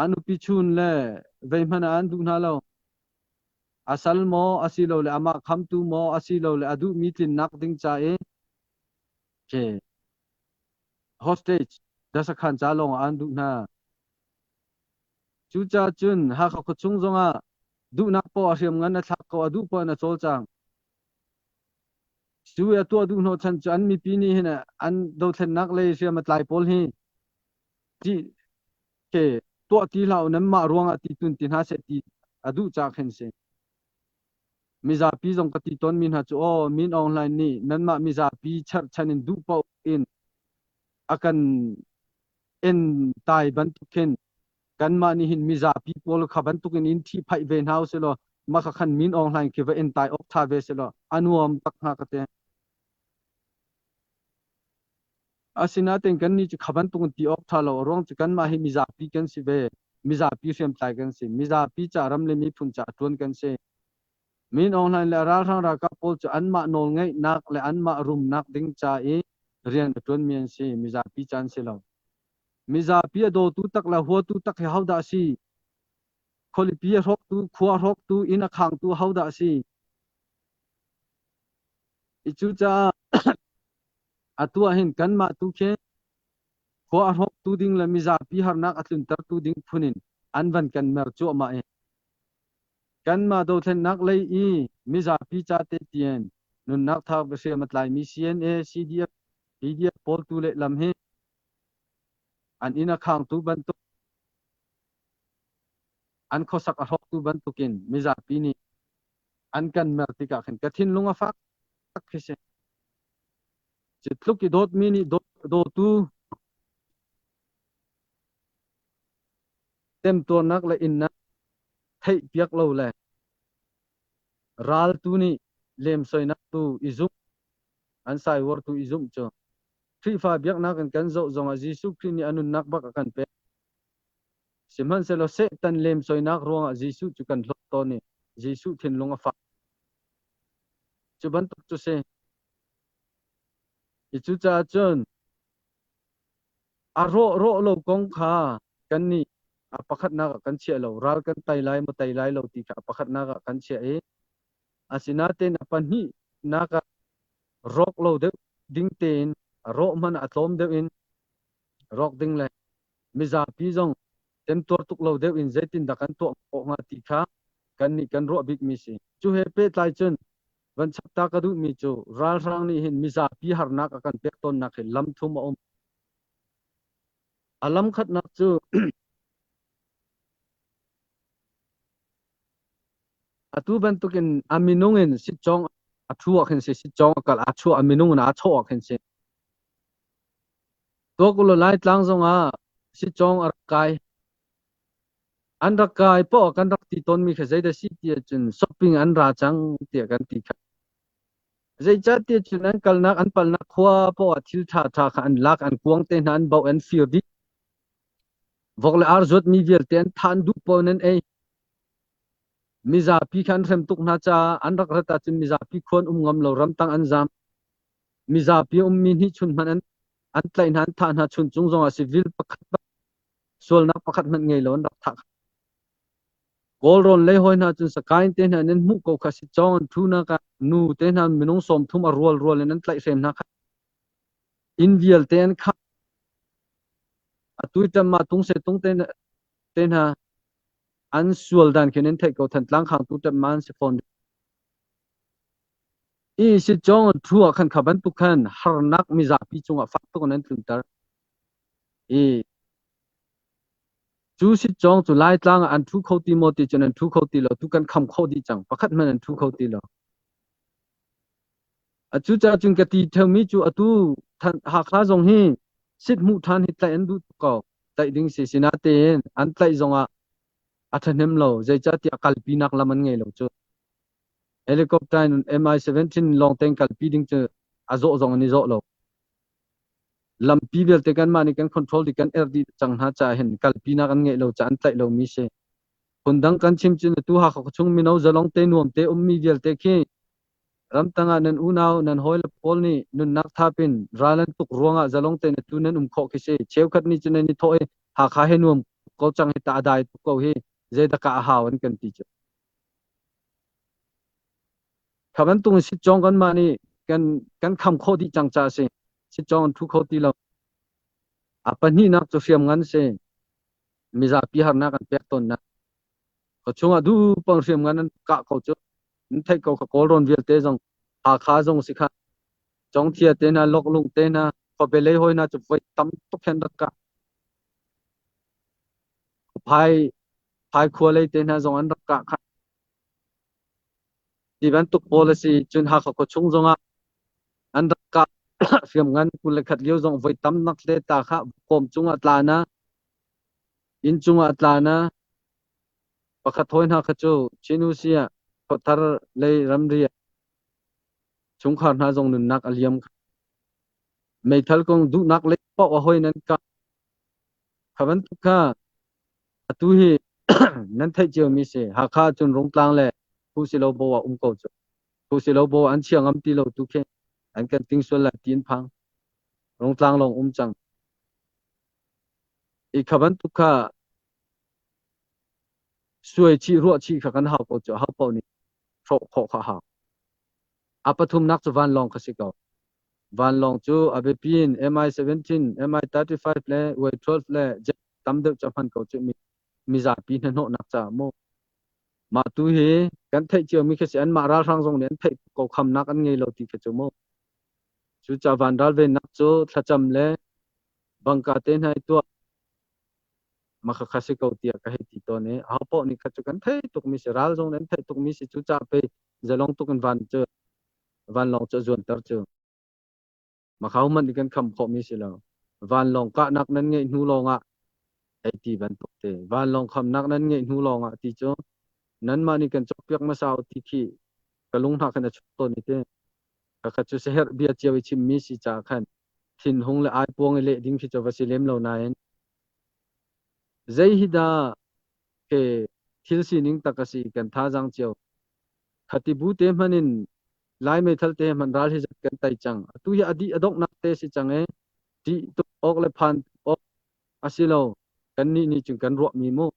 A nupi chun le vei hmanh ah an duh hna lo. A sal maw asilole amah khamtu maw asilole a duhmi tlinnak ding ca i hostage dasakhan ca lawng ah an duh hna. Cucaah cun Hakha khuachung zongah duhnak poah a hriamngan a thlak ko, a duh poah in a cawlcang. Cu i a tuah duh hnawhchan cu an mipi nih hin an dothlennak lei hriam a tlai pawl hi ṭih ke tuah ti hlah u nanmah ruangah ti tun ti hna seh ti a duh caah khin si. Mizapi zong ka ti tawnmi hna cu aw Min Aung Hlaing nih nanmah mizapi cherhchan in duh paoh in a kan en tai bantuk khin kanmah nih hin mizapi pawl kha bantuk in in ṭhihphaih ve hna usih law mah kha khan Min Aung Hlaing khi va en tai awk ṭha ve seh law a nuam tak hnga ka ti. Asinain kannih cu kha bantuk in ti awk ṭha lo. A ruang cu kanmah hi mizapi kan si ve. Mizapi hriamtlai kan si. Mizapi ca ram le miphun ca ṭuan kan si. Min Aung Hlaing le a ralhrang ralkap pawl cu anmah nawlngeihnak le anmah rumnak ding ca i rian a ṭuanmi an si. Mizapi ca an si lo. Mizapi a dawtu tak le huatu tak hi hodah a si? Khualipi a hrawktu, khua a hrawktu, inn a khangtu hodah a si? I cucaah atu ah hin kanmah tu khi khua a hrawktu ding le mizapi harnak a tluntertu ding phun in an van kan mer cuahmah i kanmah dothlennak lei i mizapi ca te tian nunnak thap hriam a tlaimi CNA, CDF, PDF pawl tu lehlam hi an inn a khangtu bantuk an khuasak a hrawktu bantukin mizapi nih an kan mer tikah khin ka thinlung a fak khi si. Cu tluk i dawtmi nih dawtu temtuarnak le innak theih piak lo le raltu nih lemsoinak tu i zumh an saiwar tu i zumh cu Khrihfa biaknak in kan zoh zongah Jesuh Khrih nih a nunnak bak a kan pek. Sihmanhsehlaw Satan lemsoinak ruangah Jesuh cu kan hlawt tawn i Jesuh thinlung a fak. Cu bantuk cu si. I cucaah cun a rawh rawh lo kong kha kannih a pakhatnak ah kan chiah lo. Ral kan tei lai maw tei lai lo ti kha a pakhatnak ah kan chiah i asinain a pahnihnak ah rawk lo deuh ding tein a rawh hmanh a tlawm deuh in rawk ding le mizapi zong temtuar tuk lo deuh in zeitindah kan tuah khawh hnga ti kha kannih kan ruah bikmi si. Cu he pehtlai cun van chap ta ka duhmi cu ralhrang nih hin mizapi harnak a kan pek tawnnak hi lam thum a um. A lam khatnak cu atu bantukin a minung in sitcawng a thu ah khin si sitcawng a kal a chuah a minung in aa chawh ah khin si. Tuak ulaw Laitlang zongah sitcawng a rak kai. An rak kai poah kan rak ti tawnmi kha zeidah si ti ahcun shopping an ra cang tiah kan ti kha. Zeicahtiah cun an kalnak an palnak khua poah thil ṭhaṭha kha an lak, an kuang te hna an bauh, an fir dih. Vok le ar zuatmi vialte an thah an duh paoh in an ei. Mizapi kha an hrem tuk hna caah an rak rat ahcun mizapi khua an um ngam lo, ramtang an zaam. Mizapi a ummi hnihchun hmanh an an tlaih hna an thah hna chuncung zongah civil pakhat sualnak pakhat hmanh ngei lo an rak thah. Kawlrawn lei hawi hna cun Sakaing te hna nan hmuh ko kha si cawng an thu nak ah nu te hna minung 30 a rual rual in an tlaihhrem hna kha inn vialte an khah atu tam ma tung se tung te te hna an sual dan khin an theih ko Thantlang khangtu tam ma an si fawn i si cawng an thu ah khan kha bantuk khan harnak mizapi cungah fak tuk in an tlunter i cu sitcawng cu Laitlang ah an ṭhu kho ti maw ti cun an ṭhu kho ti lo tu kan kham khawh dih cang pakhat hmanh an ṭhu kho ti lo. Cucaah cun ka ti ṭheumi cu atu Hakha zong hi sit hmuh ṭhan hi tlaih an duh tuk ko tlaih ding si sinatein an tlaih zongah a ṭhahnem lo zeicahtiah kalpinak lam an ngei lo cu. Helicopter in Mi-17 lawng tein kalpi ding cu a zawh zong an i zawh lo. Lampi vialte kanmah nih kan control dih kan erh dih cang hna caah hin kalpinak an ngeih lo caah an tlaih lomi si. Phundang kan chim cun atu Hakha khuachung mino zalong te nuam te ummi vialte khi ramtang ah nan unau nan hawile pawl nih nunnak thap in ral an tuk ruangah zalong tein atu nan um khawh khi si. Cheukhat nih cun nan i thawh i Hakha he nuam. ko cang hi ta a dai tuk ko hi zeidah kah a hau an kan ti cu. Kha bantuk in sitcawng kanmah nih kan kan kham khawh dih cang caah a si. Sitcawng an thu kho ti lo. A pahnihnak cu hriamngan si. Mizapi harnak an pek tawnnak. Khuachung ah duhpang hriamngan an kah ko cu. Nan theih ko kha Kawlrawn vialte zong Hakha zong si kha. Congthia te hna, Loklung te hna, khuabe lei hawi hna cu voi tam tuk hin rak kah. Phai phai khua lei te hna zong an rak kah kha. Ti bantuk pawl a si. Cun Hakha khuachung zongah an rak kah hriamngan 21 lio zong voi tam nak le ta kha kawm cungah tla na, inn cungah tla na, pakhat hawi hna kha cu Chin-U-Si ah khuathar lei ramri ah chungkhar hna zong nunnak a liam. Meithal kong duhnak lei paoh a hawi nan kah. Kha bantuk kha atu hi nan theih ciomi si. Hakha cun Rungtlang le Phusilobo ah um ko cu. Phusilobo an chia ngam ti lo tu khi an kan ting sual lai ti an phang. Rungtlang lawng um cang. I kha bantuk kha suai chih ruah chih kha kan hau ko cu. Hau paoh nih hrawh khawh kha hau. A pathumnak cu vanlawng kha si ko. Vanlawng cu a biapi in Mi-17, Mi-35 le Y-12 le jet tam deuh cu a hman ko cu mi mizapi hnahnawhnak caah mu. Mah tu hi kan theih ciomi khi si anmah ralhrang zong nih an theih ko khamnak an ngei lo ti khi cu mu. Cucaah van ralvennak cu thlacam le bangka te hna i tuah mah khakha si ko tiah ka hei ti tawn i aho paoh nih kha cu kan theih tukmi si ral zong nih an theih tukmi si cucaah pei zalong tuk in van cu vanlawng cu a zuanter cu mah kha hmanh nih kan kham khawhmi si lo vanlawng kahnak nan ngeih hnu lawngah hei ti bantuk te vanlawng khamnak nan ngeih hnu lawngah ti cu nanmah nih kan cawkpiak hmasa u ti khi ka lung hna khan a chuak tawn i te khakha cu siaherh bia cio i chimmi si caah khan thinhung le aipuang i leh ding khi cu va si lem lo nain Zei hi dah ke thil sining tak a si kan thazaang cio. Khati bu te hmanh in Lai meithal te hmanh ral hi zat kan tai cang. Atu hi a dih a donghnak te si cang e. Ṭih tuk awk le phan awk a si lo. Kannih nih cun kan ruahmi mu.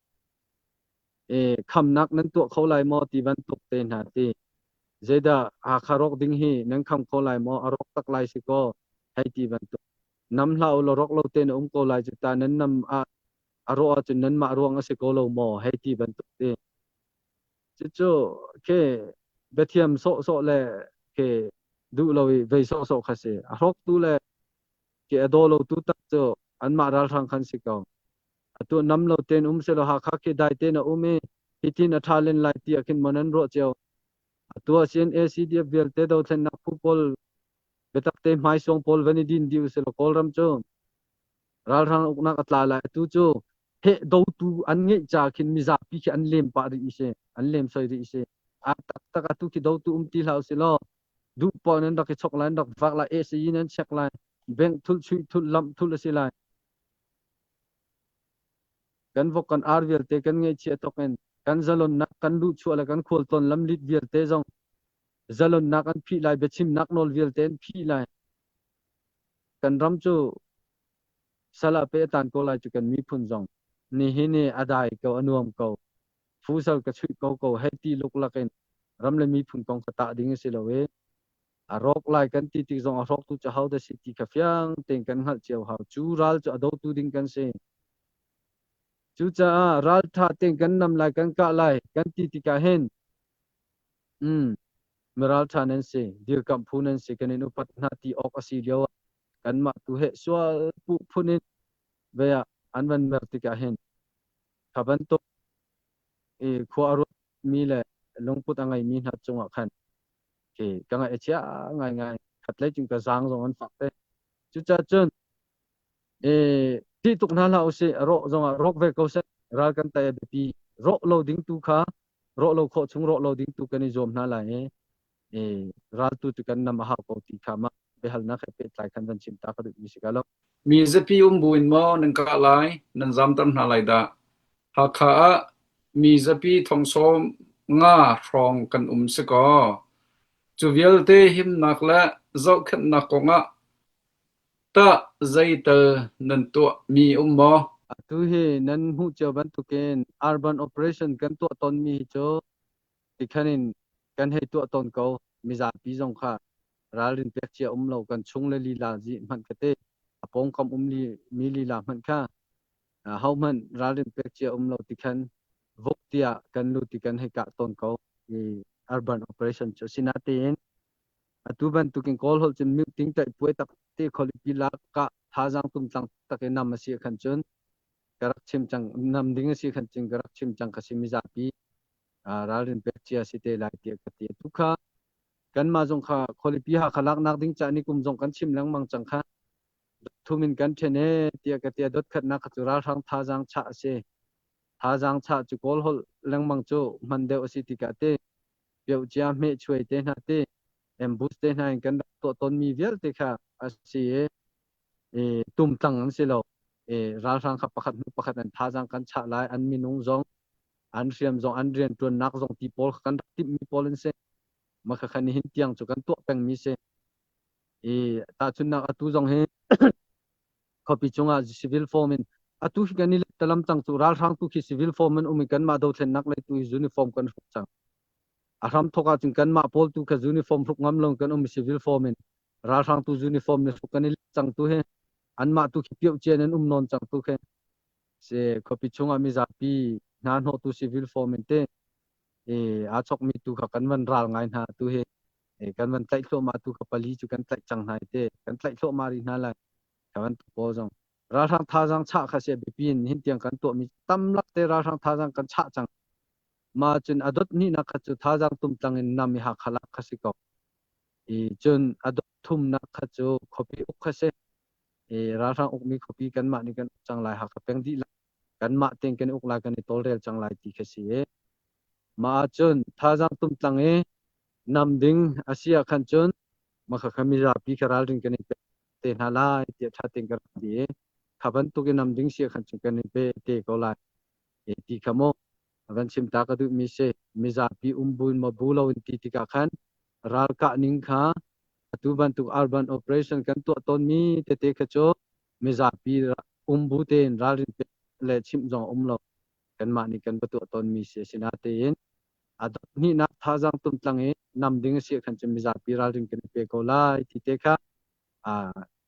E, khamnak nan tuah kho lai maw ti bantuk te hna ti. Zeidah Hakha rawk ding hi nan kham kho lai maw? A rawk tak lai si kaw hei ti bantuk. Nam hlah u law rawk lo tein a um ko lai cu ta nan nam ah a rawh ahcun nanmah ruang a si ko lo maw hei ti bantuk ti. Cucu khi biathiam sawhsawh le khi duh lo i vei sawhsawh kha si. A hrawktu le khi a daw lotu tak cu anmah ralhrang khan si ko. Atu nam lo tein um selaw Hakha khi dai tein a um i hitin a ṭha len lai ti ah khin maw nan ruah cio. Atu ah CNA CDF vialte dothlennak phu pawl biatak te hmaisuang pawl van i din dih usih law Kawlram cu ralhrang uknak a tla lai. Atu cu heh dotu an ngeih ca khin mizapi khi an lem pah rih i si, an lem soi rih i si. A taktak atu khi dotu um ti hlah usih law duh poah nan rak i chok lai, nan rak vak lai, ACE nan check lai, bank thulh, chuih thulh, lamh thulh a si lai. Kan vok kan ar vialte kan ngeihchiah tok in kan zalonnak kan luhchuah le kan khualtlawn lamlit vialte zong zalonnak an phih lai, biachimnak nawl vialte an phih lai. Kan ram cu sal ah pe a tan ko lai cu kan miphun zong. Nihin i a dai ko, a nuam ko. Fusal ka chuih ko ko hei ti luklak in ram le miphun kong kha tah ding a si lo i a rawk lai kan ti tik zong a hrawktu cu ho dah si ti kha fiang tein kan hngalh cio hau. Cu ral cu a dotu ding kan si. Cucaah ralṭha tein kan nam lai, kan kah lai kan ti tikah hin Mm, miralṭha nan si, dirkamh phu nan si, kan in upat hna ti awk a si lio ah kanmah tu he sual puh phun in ve ah an van mer tikah hin kha bantuk i khua a ruatmi le lungput a ngeimi hna cungah khan khi ka ngaih a chia ngaingai khatlei cun ka zaang zong an fak te. Cucaah cun i ṭih tuk hna hlah usih, rawh zongah rawk ve ko seh, ral kan tei a biapi. Rawh lo ding tu kha rawh lo khawh chung rawh lo ding tu kan i zuam hna lai i raltu cu kan nam a hau ko ti kha mah biahalnak he pehtlai khan van chim ta ka duhmi si ka lo. Mi zapi um buin maw nan kah lai, nan zamter hna lai dah? Hakha ah mi zapi thong 50 hrawng kan um si kaw, cu vialte himnak le zohkhenhnak kongah tah zeital nan tuahmi um maw? Atu hi nan hmuh cio bantukin urban operation kan tuah tawnmi hi cu tikhan in kan hei tuah tawn ko. Mizapi zong kha ralrin pek cia um lo kan chung le lila zi hmanh kha te a pawngkam um li mi lila hmanh kha hohmanh ralrin pek cia um lo tikhan vok tiah kan lut ti kan hei kah tawn ko i urban operation cu sinatein Atu bantukin Kawl holh cun mute taih puai tak te khualipi lak kah thazaang tumtlang tak i nam a si khan cun ka rak chim cang nam ding a si khan cun ka rak chim cang ka si mizapi ralrin pek cia si te lai tiah ka ti. Atu kha kanmah zong kha khualipi Hakha laknak ding ca ni kum zong kan chim lengmang cang kha. Thum in kan ṭhen e tiah ka ti. Dot khatnak kha cu ralhrang thazaang chah a si. Thazaang chah cu Kawl holh lengmang cu hman deuh a si tikah te piocia hmehchuai te hna te ambush te hna in kan rak tuah tawnmi vialte kha a si i tumtlang an si lo. I ralhrang kha pakhat hnu pakhat an thazaang kan chah lai, an minung zong, an hriam zong, an rianṭuannak zong ti pawl kha kan rak timhmi pawl an si. Mah khakha nihin tiang cu kan tuah pengmi si. I tahchunhnak atu zong hi khuapi cungah civil form in atu hi kan i talam cang cu ralhrang tu khi civil form in um i kanmah dothlennak lei tu hi uniform kan hruk cang. A hram thok ahcun kanmah pawl tu kha uniform hruk ngam lo kan um i civil form in ralhrang tu uniform ni hruk kan i cang tu hi anmah tu khi pioh cian in um nawn cang tu khi si khuapi chungah mizapi hna hnawh tu civil form in te e aa chokmi tu kha kan van ral ngai hna tu hi e kan van tlaih thluahmah tu kha pali cu kan tlaih cang hna te kan tlaih thluahmah rih hna lai ka bantuk pawl zong ralhrang thazaang chah kha si biapi in hin tiang kan tuahmi tam lak te ralhrang thazaang kan chah cang ma cun a dot hnihnak kha cu thazaang tumtlang in nam i Hakha lak kha si ko i cun a dot thumnak kha cu khuapi uk kha si i ralhrang ukmi khuapi kanmah nih kan uk cang lai Hakha peng dihlak kanmah tein kan uk lai kan i tawlrel cang lai ti kha si i mah ahcun thazaang tumtlang i nam ding a si ah khan cun mah kha mizapi kha ralring kan i pek te hna lai tiah ṭha tein ka rak ti i kha bantuk in nam ding si ah khan cun kan i pe te ko lai e ti kha mu van chim ta ka duhmi si mizapi um bu in maw bu lo in ti tikah khan ralkah ning kha atu bantuk urban operation kan tuah tawnmi tete kha cu mizapi um bu tein ralrin pek le chimh zong um lo kanmah nih kan va tuah tawnmi si asinatein a dot hnihnak thazaang tumtlang i nam ding a si khan cun mizapi ralring kan i pe ko lai ti te kha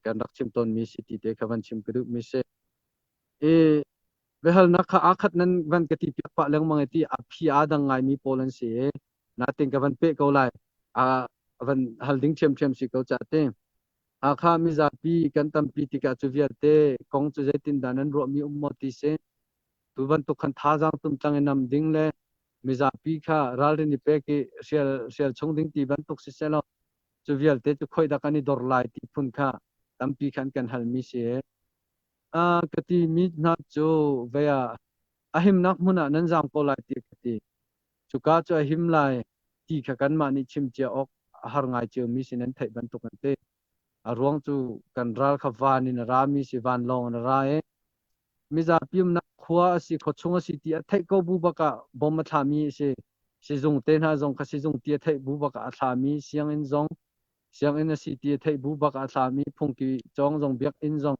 kan rak chim tawnmi si ti te kha van chim ka duhmi si. I biahalnak kha aa khat nan van ka ti piak pah lengmang i ti a phi aa dang ngaimi pawl an si i natin ka van peh ko lai a van hal ding ṭhiamṭhiam si ko ca te. Hakha mizapi kan tampi tikah cu vialte kong cu zeitindah nan ruahmi um maw ti si. Tu bantuk khan thazaang tumtlang i nam ding le mizapi kha ralrin i pek i hrial hrial chung ding ti bantuk siseh cu vialte cu khoi dah kan i dor lai ti phun kha tampi khan kan halmi si. Ka ti mi hna cu vei ah a himnak hmun ah nan zaam ko lai ti ka ti. Cuka cu a him lai ti kha kanmah nih chim cia awk a har ngai ciomi si nan theih bantuk an ti. A ruang cu kan ral kha van in a rami si vanlawng in a ra i mizapi umnak khua a si khuachung a si ti a theih ko bu bak ah bom a thlami a si. Sizung te hna zong kha sizung ti a theih bu bak ah a thlami sianginn zong sianginn a si ti a theih bu bak ah a thlami phungki cawng zong biakinn zong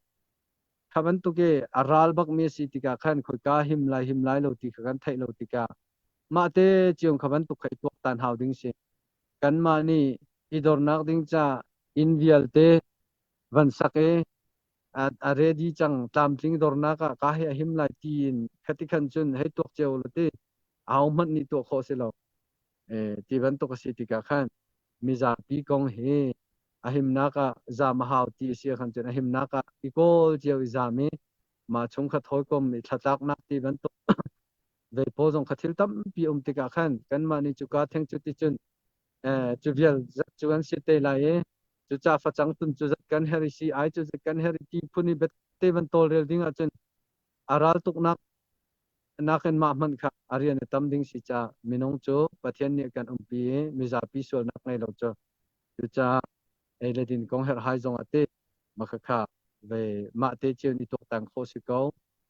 kha bantuk i a ral bakmi a si tikah khan khoika him lai him lai lo ti kha kan theih lo tikah mah te cion kha bantuk kha i tuaktan hau ding si. Kanmah nih i dornak ding ca inn vialte van sak i a ready cang tlamtling dornak ah ka hi a him lai tiin khati khan cun hei tuak cio la ti aho hmanh nih tuah khawh si lo ti bantuk a si tikah khan mizapi kong hi a himnak ah zam a hau ti a si khan cun a himnak ah i kawl cio i zam i mah chungkhat hawikom i thlatlaknak ti bantuk veipaw zong kha thil tampi um tikah khan kanmah nih cuka theng cu ti cun cu vial zat cu an si te lai i cuca facang tun cu zat kan her i si ai cu zat kan her i ti phun i te van tawlrel ding ahcun a ral tuknak nakin mah hmanh kha a rian a tam ding si ca minung cu Pathian nih kan umpi i mizapi sualnak ngei lo cu cucaah ei le din kong herhhai zong ah ti makhakha ve mah te cio ni tuaktan khawh si ko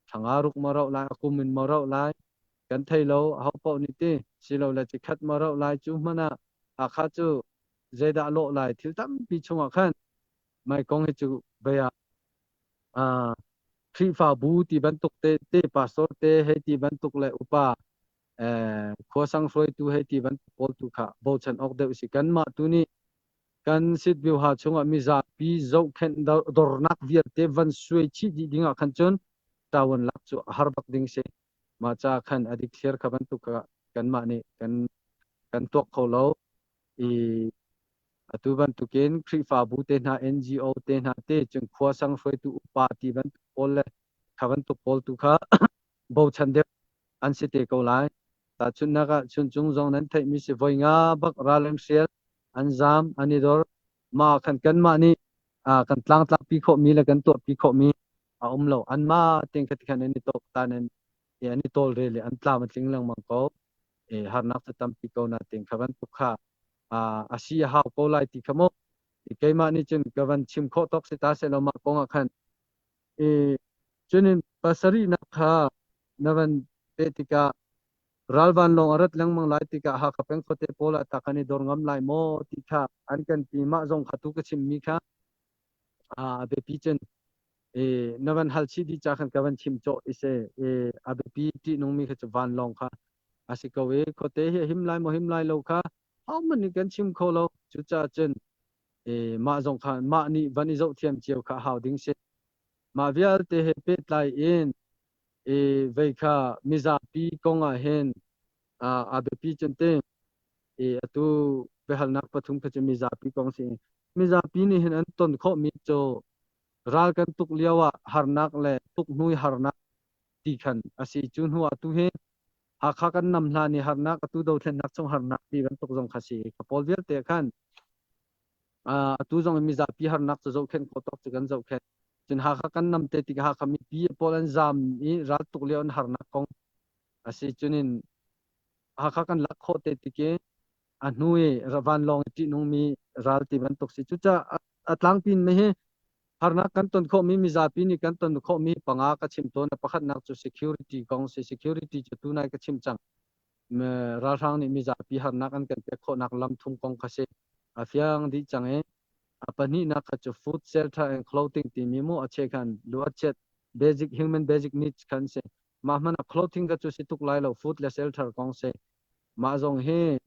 thanga ruk ma rauh lai a kum in ma rauh lai kan thei lo aho paoh nih ti silo le cikhat ma rauh lai cu hmanh ah Hakha cu zeidah lawh lai thil tampi chungah khan mai kong hi cu bia. Khrihfabu ti bantuk te te pastor te hei ti bantuk le upa khuasang hruaitu hei ti bantuk pawl tu kha bochan awk deuh si. Kanmah tu nih kan sitbioha chungah mizapi zohkhenh dornak vialte van suai chih dih ding ah khan cun ṭawan lak cu a har bak ding si. Mah ca khan a dikthliar kha bantuk kanmah nih kan tuak kho lo. I atu bantukin Khrihfabu te hna, NGO te hna te, cun khua sang hruaitu upa ti bantuk pawl le kha bantuk pawl tu kha bochan deuh an si te ko lai. Tahchunhnak ah Chuncung zong nan theihmi si voi nga bak ral an hrial, an zaam, an i dor. Mah khan kanmah nih kan tlangtlakpi khawhmi le kan tuahpi khawhmi a um lo. Anmah tein kha ti khan an i tawktan an an i tawlrel i an tlam a tling lengmang ko. Harnak cu tampi ko nain kha bantuk kha a si a hau ko lai ti kha mu. Keimah nih cun ka van chim khawh tawk si ta sehlaw mah kong ah khan cunin pasarihnak kha na van peh tikah ral vanlawng a rat lengmang lai tikah Hakha peng khuate pawl ah tah kan i dor ngam lai maw ti kha an kan ti. Mah zong kha tu ka chimmi kha a biapi cun na van hal chih dih ca khan ka van chim cawh i se a biapi ṭihnungmi kha cu vanlawng kha a si ko i khuate hi a him lai maw him lai lo kha hohmanh nih kan chim kho lo. Cucaah cun mah zong kha mah nih van i zohthiam cio kha a hau ding si. Mah vialte he pehtlai in vei kha mizapi kong ah hin a biapi cun te atu biahalnak pathum kha cu mizapi kong si. Mizapi nih hin an ton khawhmi cu ral kan tuk lio ah harnak le tuk hnu i harnak ti khan a si. Cu hnu ah tu hi Hakha kan nam hlan i harnak, atu dothlennak chung harnak ti bantuk zong kha si. Kha pawl vialte khan atu zong in mizapi harnak cu zohkhenh khawh tawk cu kan zohkhenh. Cun Hakha kan nam te tikah Hakha mipi pawl an zaam i ral tuk lio an harnak kong a si. Cunin Hakha kan lak khawh te tik i a hnu i vanlawng i ṭihnungmi ral ti bantuk si. Cucaah a tlangpi in hi harnak kan ton khawhmi mizapi nih kan ton khawhmi panga ka chim tawn. A pakhatnak cu security kong si. Security cu tunai ka chim cang. Ralhrang nih mizapi harnak an kan pek khawhnak lam thum kong kha si. A fiang dih cang i a pahnihnak kha cu food, shelter and clothing timi mu a chekhan luatchiat basic human basic needs khan si. Mah hmanh ah clothing kha cu si tuk lai lo, food le shelter kong si. Mah zong hi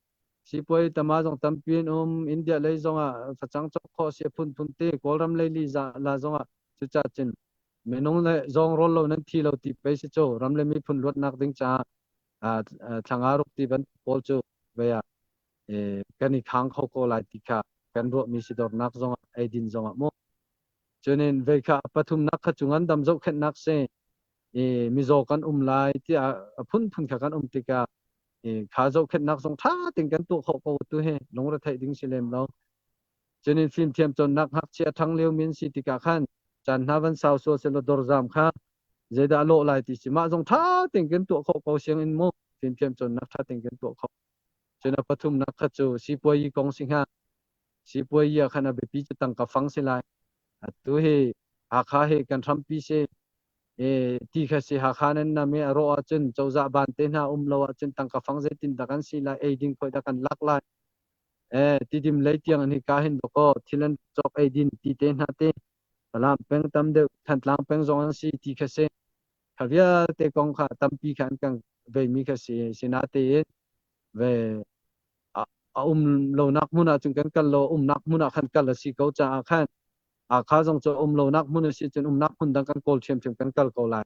sipuai tama zong tampi an um. India lei zongah facang cawk khawh si a phunphun te. Kawlram lei li la zongah cucaah cun minung le zawng rawl lo nan thi lo ti pei si cu ram le miphun luatnak ding caah thlanga ruk ti bantuk pawl cu vei ah kan i khang kho ko lai ti kha kan ruahmi si dornak zongah eidin zongah mu. Cunin vei kha pathumnak kha cu ngandam zohkhenhnak si. I mizaw kan um lai tiah a phunphun kha kan um tikah kha zohkhenhnak zong ṭha tein kan tuah khawh ko tu hi lungretheih ding si lem lo. Cunin fimthiam cawnnak ngakchia ṭhang lio min si tikah khan caan hna van sau sual selaw dorzam kha zeidah a lawh lai ti si mah zong ṭha tein kan tuah khawh ko sianginn mu fimthiam cawnnak ṭha tein kan tuah khawh. Cun a pathumnak kha cu sipuayi kong si hnga. Sipuayi ah khan a biapi cu tangka fang si lai. Atu hi Hakha hi kan hrampi si. Ti kha si Hakha nan nam i a rawh ahcun cozah ban te hna um lo ahcun tangka fang zeitin dah kan si lai, eiding khoi dah kan lak lai. Tidim lei tiang an hi ka hin dawkaw thil an cawk eidin ti te hna te Falam peng tam deuh Thantlang peng zong an si ti kha si. Kha vialte kong kha tampi kha an kan veimi kha si. Sinatein ve a um lonak hmun ah cun kan kal lo, umnak hmun ah khan kal a si ko caah khan Hakha zong cu um lonak hmun a si cun umnak hmun dang kan kawl ṭhiamṭhiam kan kal ko lai.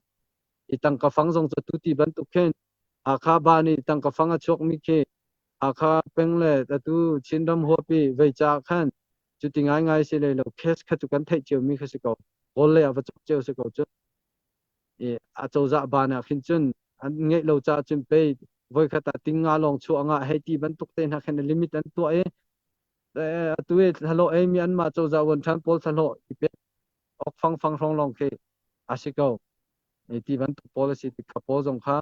I tangka fang zong cu tuti bantuk khin Hakha ba nih tangka fang a chuakmi khi Hakha peng le atu Chinram huapi vei caah khan cuti ngaingai si lei lo cash kha cu kan theih ciomi kha si ko. Kawl lei ah va cawk cio si ko cu. I a cozah ban ah khin cun an ngeih lo caah cun pei voikhat ah ting nga lawng chuah ngah hei ti bantuk te hna khin limit an tuah i atu i thlahlawh eimi anmah cozah vuanṭhan pawl thlahlawh i pek awk fangfang hrawng lawng khi a si ko. Ti bantuk pawl a si tik kha pawl zong kha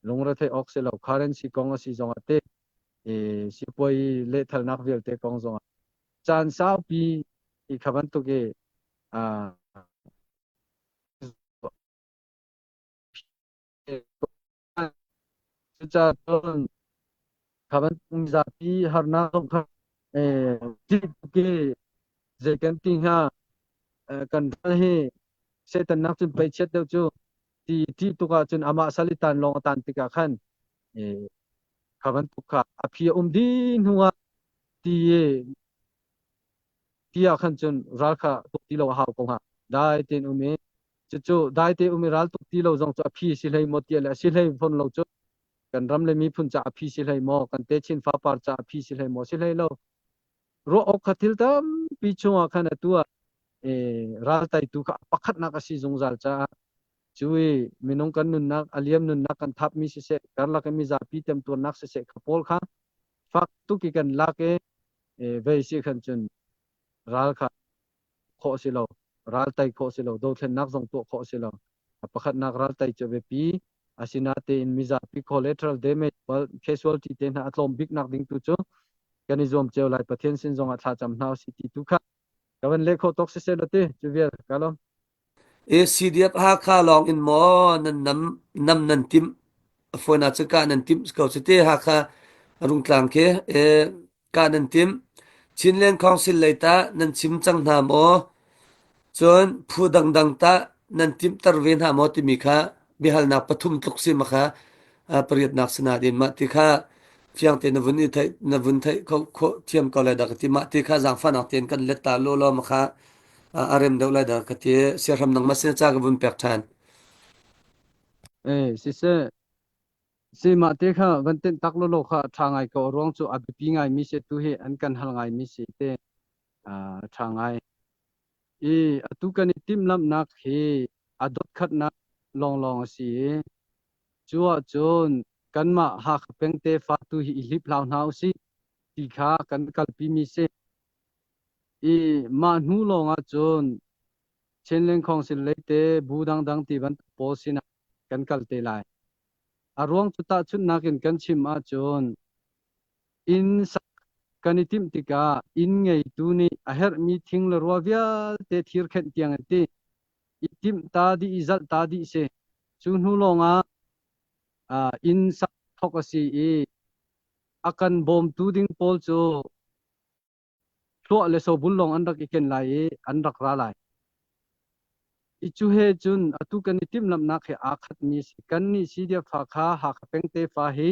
lungretheih awk si lo. Currency kong a si zong ah te sipuai lehthalnak vialte kong zong ah caan saupi i kha bantuk i Cucaah cun kha bantuk mizapi harnak zong kha ṭih tuk i zei kan ti hnga kan ral hi. Satan nak cun pei chiat deuh cu ti ṭih tuk ahcun amah sal i tan lawng a tan tikah khan kha bantuk kha a phi a um dih hnu ah ti i ti ah khan cun ral kha tuk ti lo a hau ko hnga. Dai tein um i cucu dai te um i ral tuk ti lo zong cu a phi si hlei maw ti le a si hlei fawn lo cu kan ram le miphun ca a phi si hlei maw kan techin fapar ca a phi si hlei maw si hlei lo ruah awk kha thil tampi chungah khan atu ah ral teitu kha pakhatnak a si zungzal caah cu i minung kan nunnak a liam nunnak kan thapmi siseh karlak i mizapi temtuarnak siseh kha pawl kha fak tuk i kan lak i vei si khan cun ral kha khawh si lo ral tei khawh si lo dothlennak zong tuah khawh si lo pakhatnak ral tei cu biapi asinatein mizapi collateral damage casualty te hna a tlawm bik nak ding tu cu kan i zuam cio lai Pathian sin zong ah thla cam hna usih ti tu kha ka van leh khawh tawk siseh law ti cu vial ka lawm. CDF Hakha lawng in maw nan nam nam nan timh a fawn ah cun kah nan timh ko cu te Hakha Rungtlang khi kah nan timh. Chinland Council lei tah nan chim cang hna maw? Cun phu dangdang tah nan timhter ve hna maw timi kha biahalnak pathum tluk si ma kha pariatnak si nain mah ti kha fiang tein na vun i theih na vun theih kho khawh thiam ko lai dah ka ti mah ti kha zaangfahnak tein kan let ta law law ma kha a rem deuh lai dah ka ti siahram nangmah sin ca ka vun pek ṭhan. Eh siseh Si mah te kha van tenh tak lawlaw kha a ṭha ngai ko. A ruang cu a biapi ngaimi si tu hi an kan hal ngaimi si te a ṭha ngai. I atu kan i timhlamhnak hi a dotkhatnak lawnglawng a si i cu ahcun kanmah Hakha peng tefa tu hi i hliphlau hna usih ti kha kan kalpimi si. I mah hnu lawng ahcun Chinland Council lei te bu dangdang ti bantuk pawl sinah kan kal te lai. A ruang cu tahchunhnak in kan chim ahcun inn sak kan i timh tikah inn ngeitu nih a herhmi thing le rua vialte thirkhenh tiang an ti. I timh ta dih i zalh ta dih si. Cu hnu lawngah inn sak thawk a si i a kan bawmtu ding pawl cu hluah le sobul lawng an rak i ken lai i an rak ra lai. I cu he cun atu kan i timhlamhnak he aa khatmi a si. Kannih CDF Hakha, Hakha peng tefa hi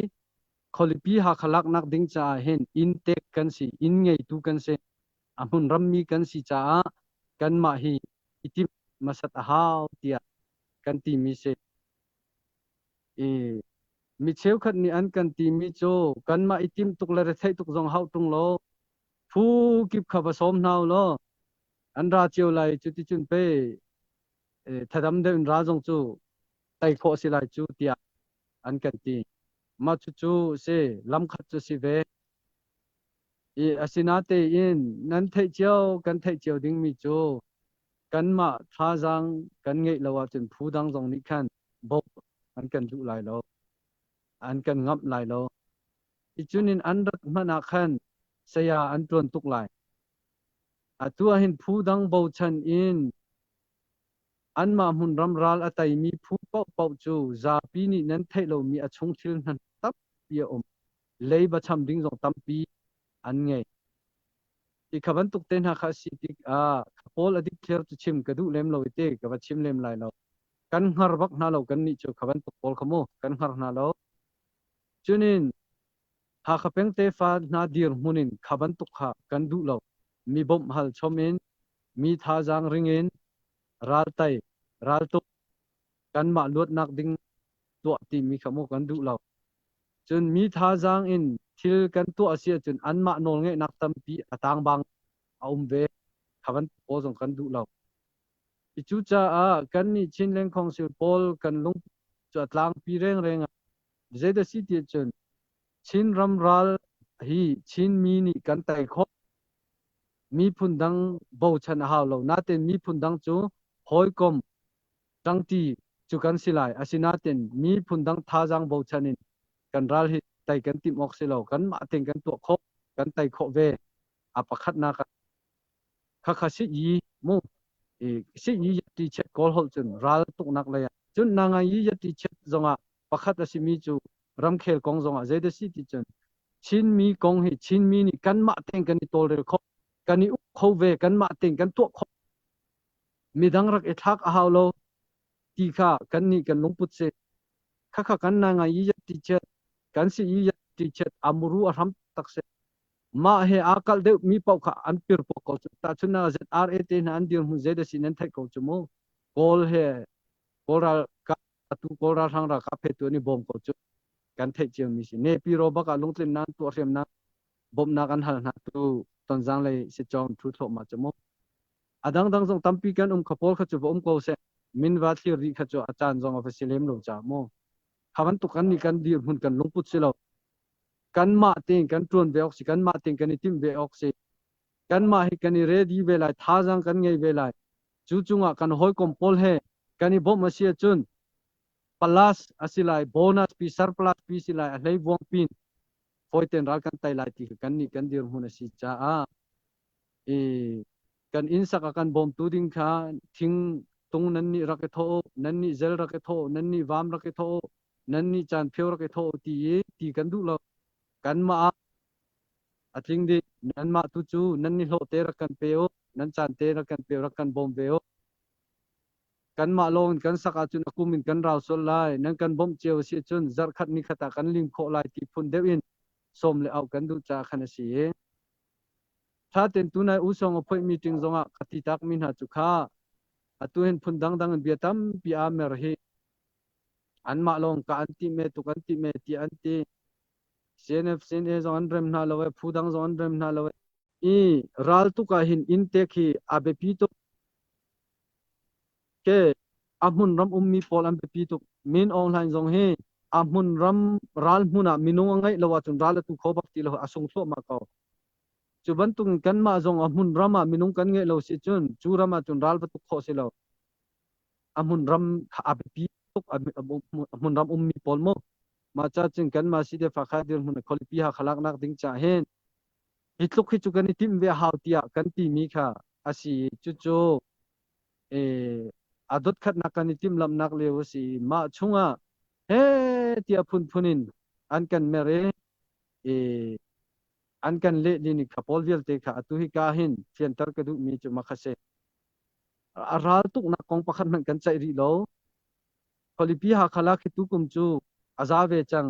khualipi Hakha laknak ding caah hin inn tek kan si, inn ngeitu kan si, a hmun rammi kan si caah kanmah hi i timh hmasat a hau tiah kan timi si. I mi cheukhat nih an kan timi cu kanmah i timh tuk le retheih tuk zong hau ṭung lo, phu kip kha va sawm hna u law an ra cio lai cuticun pei thadam deuh in ra zong cu tei khawh si lai cu tiah an kan ti. Mah cucu si lamkhat cu si ve. I asinatein nan theih cio kan theih cio dingmi cu kanmah thazaang kan ngeih lo ahcun phu dang zong nih khan bawmh an kan duh lai lo. An kan ngamh lai lo. Icun in an rat hmanh ah khan saya an ṭuan tuk lai. Atu ah hin phu dang bochan in anmah hmunram ral a teimi phu paohpaoh cu zapi nih nan theih lomi a chung thil hna tampi a um. Leiba cham ding zong tampi an ngei. Ti kha bantuk te hna kha a si tikah pawl a dikthliar cu chim ka duh lem lo i te ka va chim lem lai lo. Kan hngar bak hna lo kannih cu kha bantuk pawl kha mu kan hngar hna lo. Cunin Hakha peng tefa hna dirhmun in kha bantuk kha kan duh lo. Mi bawmh hal chom in, mi thazaang ring in, raltai, raltuk, kanmah luatnak ding tuah timi kha mu kan duh lo. Cun mi thazaang in thil kan tuah a si ahcun anmah nawlngeihnak tampi a tangbang a um ve. Kha bantuk pawl zong kan duh lo. Cucaah kannih Chinland Council pawl kan lung cu a tlangpi rengreng ah Zeidah si ti ahcun Chinram ral hi Chinmi nih kan tei khawh. Miphun dang bochan a hau lo. Nain miphun dang cu hawikom ṭangṭi cu kan si lai. Asinain miphun dang thazaang bochan in kan ral hi tei kan timh awk si lo. Kanmah tein kan tuah khawh, kan tei khawh ve. A pakhatnak ah Khakha si yi mu si yi yat chet kawl holh cun ral tuknak lei ah cun nangai yi yat chet zongah pakhat a simi cu ramkhel kong zongah zeidah si ti cun Chinmi kong hi Chinmi nih kanmah tein kan i tawlrel kho kan i uk kho ve kanmah tein kan tuah kho. Midang rak i thlak a hau lo ti kha kannih kan lungput si. Khakha kan na ngai i ti chiat kan si i ti chiat a muru a hram tak si. Mah he aa kalh deuh mi paoh kha an pir pok ko cu. Tahchunhnak ZRA te hna an dirhmun zei dah si nan theih ko cu mu. Kawl he Kawl ralkap atu Kawl ralhrang ralkap he tu an i bawm ko cu. Kan theih cio mi si. Nepi ro bak ah lungtlinnak tuah hriamnak bawmhnak an hal hna tu Tonzang lei sitcawng thu thluahmah cu mu. A dangdang zong tampi kan um kha pawl kha cu va um ko seh. Min va thlir rih kha cu a caan zong a va si lem lo ca mu. Kha bantuk kan nih kan dirhmun kan lungput si lo. Kanmah tein kan ṭuan ve awk si, kanmah tein kan i timh ve awk si. Kanmah hi kan i ready ve lai, thazaang kan ngei ve lai. Cu cungah kan hawikom pawl he kan i bawmh a si ahcun plus a si lai, bonus pi, surplus pi si lai, a hlei vuang pin fawi tein ral kan tei lai ti kha kannih kan dirhmun a si caah i kan inn sak a kan bawmtu ding kha thing tung nan nih rak i thawh u, nan nih zel rak i thawh u, nan nih vam rak i thawh u, nan nih caan phio rak i thawh u ti i ti kan duh lo. Kanmah ah a tling dih. Nanmah tu cu nan ni hlawh te rak kan pe u, nan caan te rak kan pe rak kan bawm ve u. Kanmah lawng in kan sak ahcun a kum in kan rau sual lai. Nan kan bawmh cio a si ahcun zarhkhat nikhat ah kan lim khawh lai ti phun deuh in sawm le auh kan duh caah khan a si i Ṭha tein tunai U Song a phoih meeting zongah ka ti takmi hna cu kha atu hin phun dangdang in bia tampi aa mer hi anmah lawng ka an ti me tuk an ti me ti an ti. CNF CNA zong an rem hna lo e phu dang zong an rem hna lo e. I ral tuk ah hin inn tek hi a biapi tuk. Ke a hmun ram ummi pawl an biapi tuk. Min Aung Hlaing zong hi a hmun ram ral hmun ah minung a ngeih lo ahcun ral a tu kho bak ti lo a sung thluahmah ko. Cu bantuk in kanmah zong a hmun ram ah minung kan ngeih lo si cun cu ram ah cun ral va tuk khawh si lo. A hmun ram kha a biapi tuk a hmun ram ummi pawl mu. Mah ca cun kanmah si te fa kha dirhmun khualipi ha khalaknak ding ca hin hi tluk hi cu kan i timh ve hau tiah kan timi kha a si i cucu a dotkhatnak kan i timhlamhnak lio a si i mah chungah he tiah phunphun in an kan mer i an kan leh ni kha pawl vialte kha atu hi ka hin fianter ka duhmi cu makha si. A ral tuknak kong pakhat hmanh kan ceih rih lo. Khualipi Hakha lak hi tukum cu a za ve cang.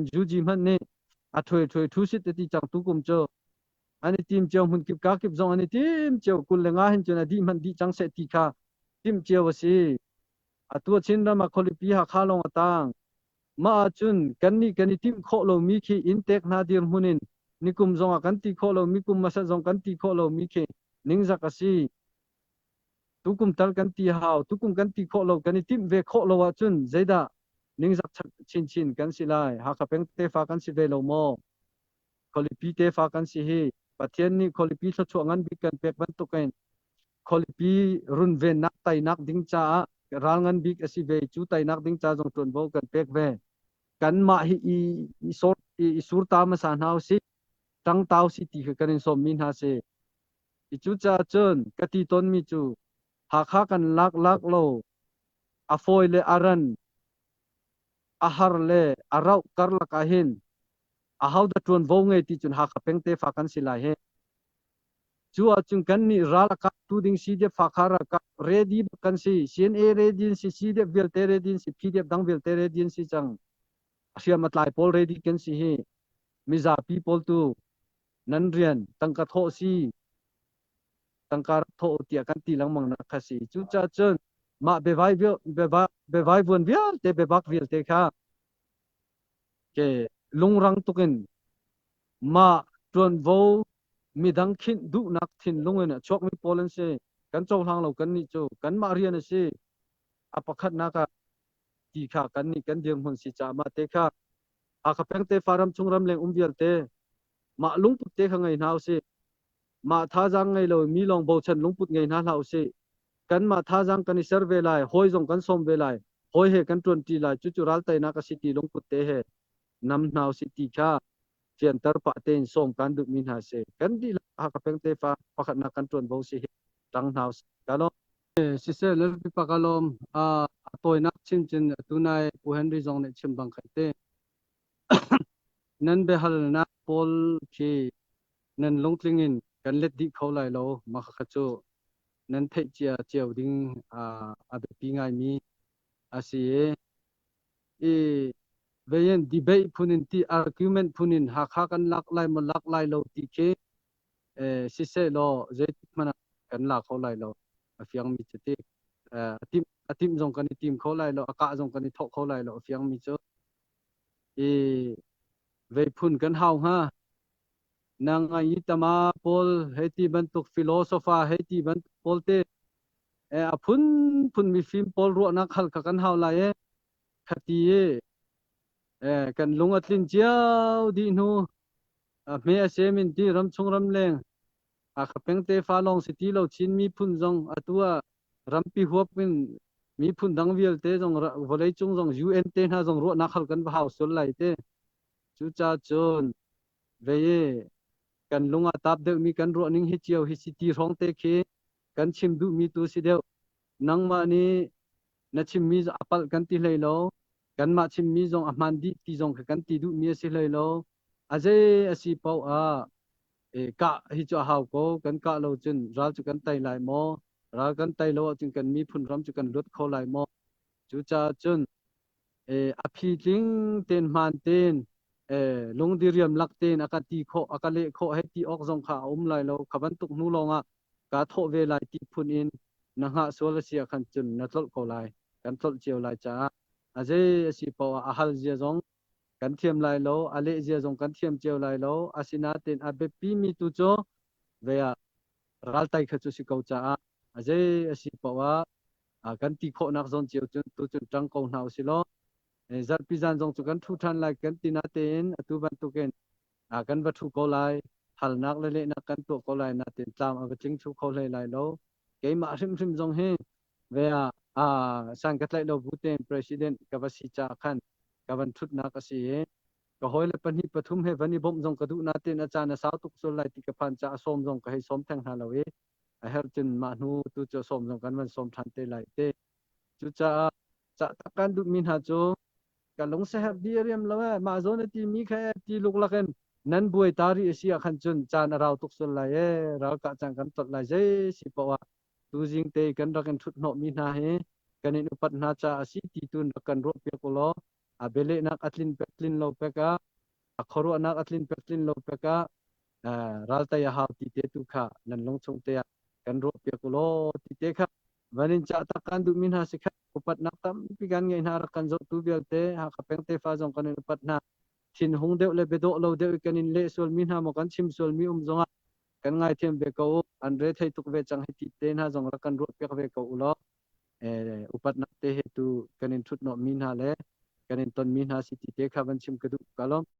NUG hmanh nih a ṭhuai ṭhuai ṭhu sit ti cang tukum cu. An i tim cio hmun kip ka kip zong an i tim cio 25 hin cun a dih hmanh dih cang seh ti kha timh cio a si. Atu Chinram ah khualipi Hakha lawng a tang. Mah ahcun kannih kan i timh khawh lomi khi inn tek hna dirhmun in nikum zongah kan ti khawh lomi kum hmasa zong kan ti khawh lomi khi ningzak a si. Tukum tal kan ti hau, tukum kan ti khawh lo, kan i timh ve khawh lo ahcun zeidah ningzak chinchin kan si lai. Hakha peng tefa kan si ve lo maw? Khualipi tefa kan si hi. Pathian nih khualipi thluachuah ngan bik kan pek bantukin khualipi runvennak teinak ding caah ral ngan bik a si ve cu teinak ding ca zong ṭuanvo kan pek ve. Kanmah hi i, i, sor, i, i surta hmasa hna usih, ṭangta usih ti kha kan in sawmmi hna si. I cucaah cun ka ti tawnmi cu Hakha kan lak lak lo a fawi le a ran a har le a rauh karlak ah hin ahodah ṭuanvo ngei ti cun Hakha peng tefa kan si lai hi. Cu ahcun kannih ral a kaptu ding CDF Hakha ralkap ready bak kan si. CNA ready an si, CDF vialte ready an si, PDF dang vialte ready an si cang. A hriam a tlai pawl ready kan si hi. Mizapi pawl tu nan rian tangka thawh si tangka rak thawh tiah kan ti lengmang nak kha si. Cucaah cun mah biavai biavai vuan vialte biabak vialte kha ke lungrang tukin mah ṭuanvo midang khinh duhnak thinlung in a chuakmi pawl an si. Kan cohlang lo kannih cu kanmah rian a si. A pakhatnak ah ti kha kannih kan dirhmun si caah mah te kha Hakha peng tefa ram chung ramleng um vialte mah lungput te kha ngei hna usih. Mah thazaang ngei lo mi lawng bochan lungput ngei hna hlah usih. Kanmah thazaang kan i ser ve lai, hawi zong kan sawm ve lai, hawi he kan ṭuanṭi lai, cucu ral teinak a si ti lungput te he nam hna usih ti kha fianter pah tein sawm kan duhmi hna si. Kan dihlak Hakha peng tefa pakhatnak kan ṭuanvo si hi ṭang hna usih. Ka lawm. Siseh Lalpipa ka lawm. A tawinak chinchin tunai Pu Henry zong nih chim bang khan te. Nan biahalnak pawl khi nan lungtling in kan let dih kho lai lo. Mah kha cu. Nan theih cia cio ding a biapi ngaimi a si i i vein debate phun in ti argument phun in Hakha kan lak lai maw lak lai lo ti khi siseh law zeitik hmanh ah kan la kho lai lo. A fiangmi cu ti a timh zong kan i tim kho lai lo, a kah zong kan i thawh kho lai lo a fiangmi cu. I vei phun kan hau hnga. Nang i tama pawl hei ti bantuk philosopher hei ti bantuk pawl te a phunphun mifim pawl ruahnak hal kha kan hau lai e khati i kan lung a tlin cio dih hnu hme a sem in ti ramchung ramleng Hakha peng tefa lawng si ti lo Chin miphun zong atu ah rampi huap in miphun dang vialte zong vawleicung zong UN te hna zong ruahnak hal kan va hau sual lai te. Cucaah cun vei i kan lung ah tap deuhmi kan ruahning hi cio hi si ti hrawng te khi kan chim duhmi tu si deuh. Nangmah nih na chimmi a palh kan ti hlei lo. Kanmah chimmi zong a hmaan dih ti zong kha kan ti duhmi a si hlei lo. A zei a si paoh ah kah hi cu a hau ko. Kan kah lo cun ral cu kan tei lai maw? Ral kan tei lo ahcun kan miphun ram cu kan luat kho lai maw? Cucaah cun a phi tling tein hmaan tein lungdiriam lak tein a ka ti khawh, a ka leh khawh hei ti awk zong kha a um lai lo. Kha bantuk hnu lawngah kaa thawh ve lai ti phun in na hngah sual a si ah khan cun na tlolh ko lai. Kan tlolh cio lai caah a zei a si paoh ah a hal zia zong kan thiam lai lo, a leh zia zong kan thiam cio lai lo. Asinain a biapimi tu cu ve ah raltai kha cu si ko caah a zei a si paoh ah kan ti khawhnak zawn cio cun tu cun ṭang ko hna usih law zarhpi zan zong cu kan ṭhu ṭhan lai kan ti natein atu bantukin kan va ṭhu ko lai, halnak le lehnak kan tuah ko lai natein tlam a va tling thlu kho hlei lai lo. Keimah hrimhrim zong hi ve ah san ka tlaih lo bu tein president ka va si caah khan ka van ṭhutnak a si i ka hawile pahnih pathum he van i bawmh zong ka duh natein a caan a sau tuk sual lai ti ka phan caah sawm zong ka hei sawm theng hna lo i a herh cun mah hnu tu cu sawm zong kan van sawm ṭhan te lai te. Cucaah cah tak kan duhmi hna cu ka lung siaherh dih a riam lo ee, mah zawn a timi kha ee ti luklak in nan buai ta rih a si ah khan cun caan a rau tuk sual lai ee, ralkah caan kan tlolh lai zei si paoh ah tuzing te kan rak in ṭhut hnawhmi hna hi kan in upat hna caah a si ti tu in rak kan ruahpiak u law a bialehnak a tlin pek tlin lo pek ah a khuaruahnak a tlin pek tlin lo pek ah raltai a hau ti te tu kha nan lungchung te ah kan ruahpiak u law ti te kha van in cah tak kan duhmi hna si kha. Upatnak tampi kan ngeih hna. Rak kan zohtu vialte Hakha peng tefa zong kan in upat hna. Thinhung deuh le biadawh lo deuh i kan in leh sualmi hna maw kan chim sualmi um zongah kan ngaithiam ve ko u. An re thei tuk ve cang hi ti te hna zong rak kan ruahpiak ve ko u law upatnak te he tu kan in ṭhuthnawhmi hna le kan in tonmi hna si ti te kha van chim ka duh. Ka lawm.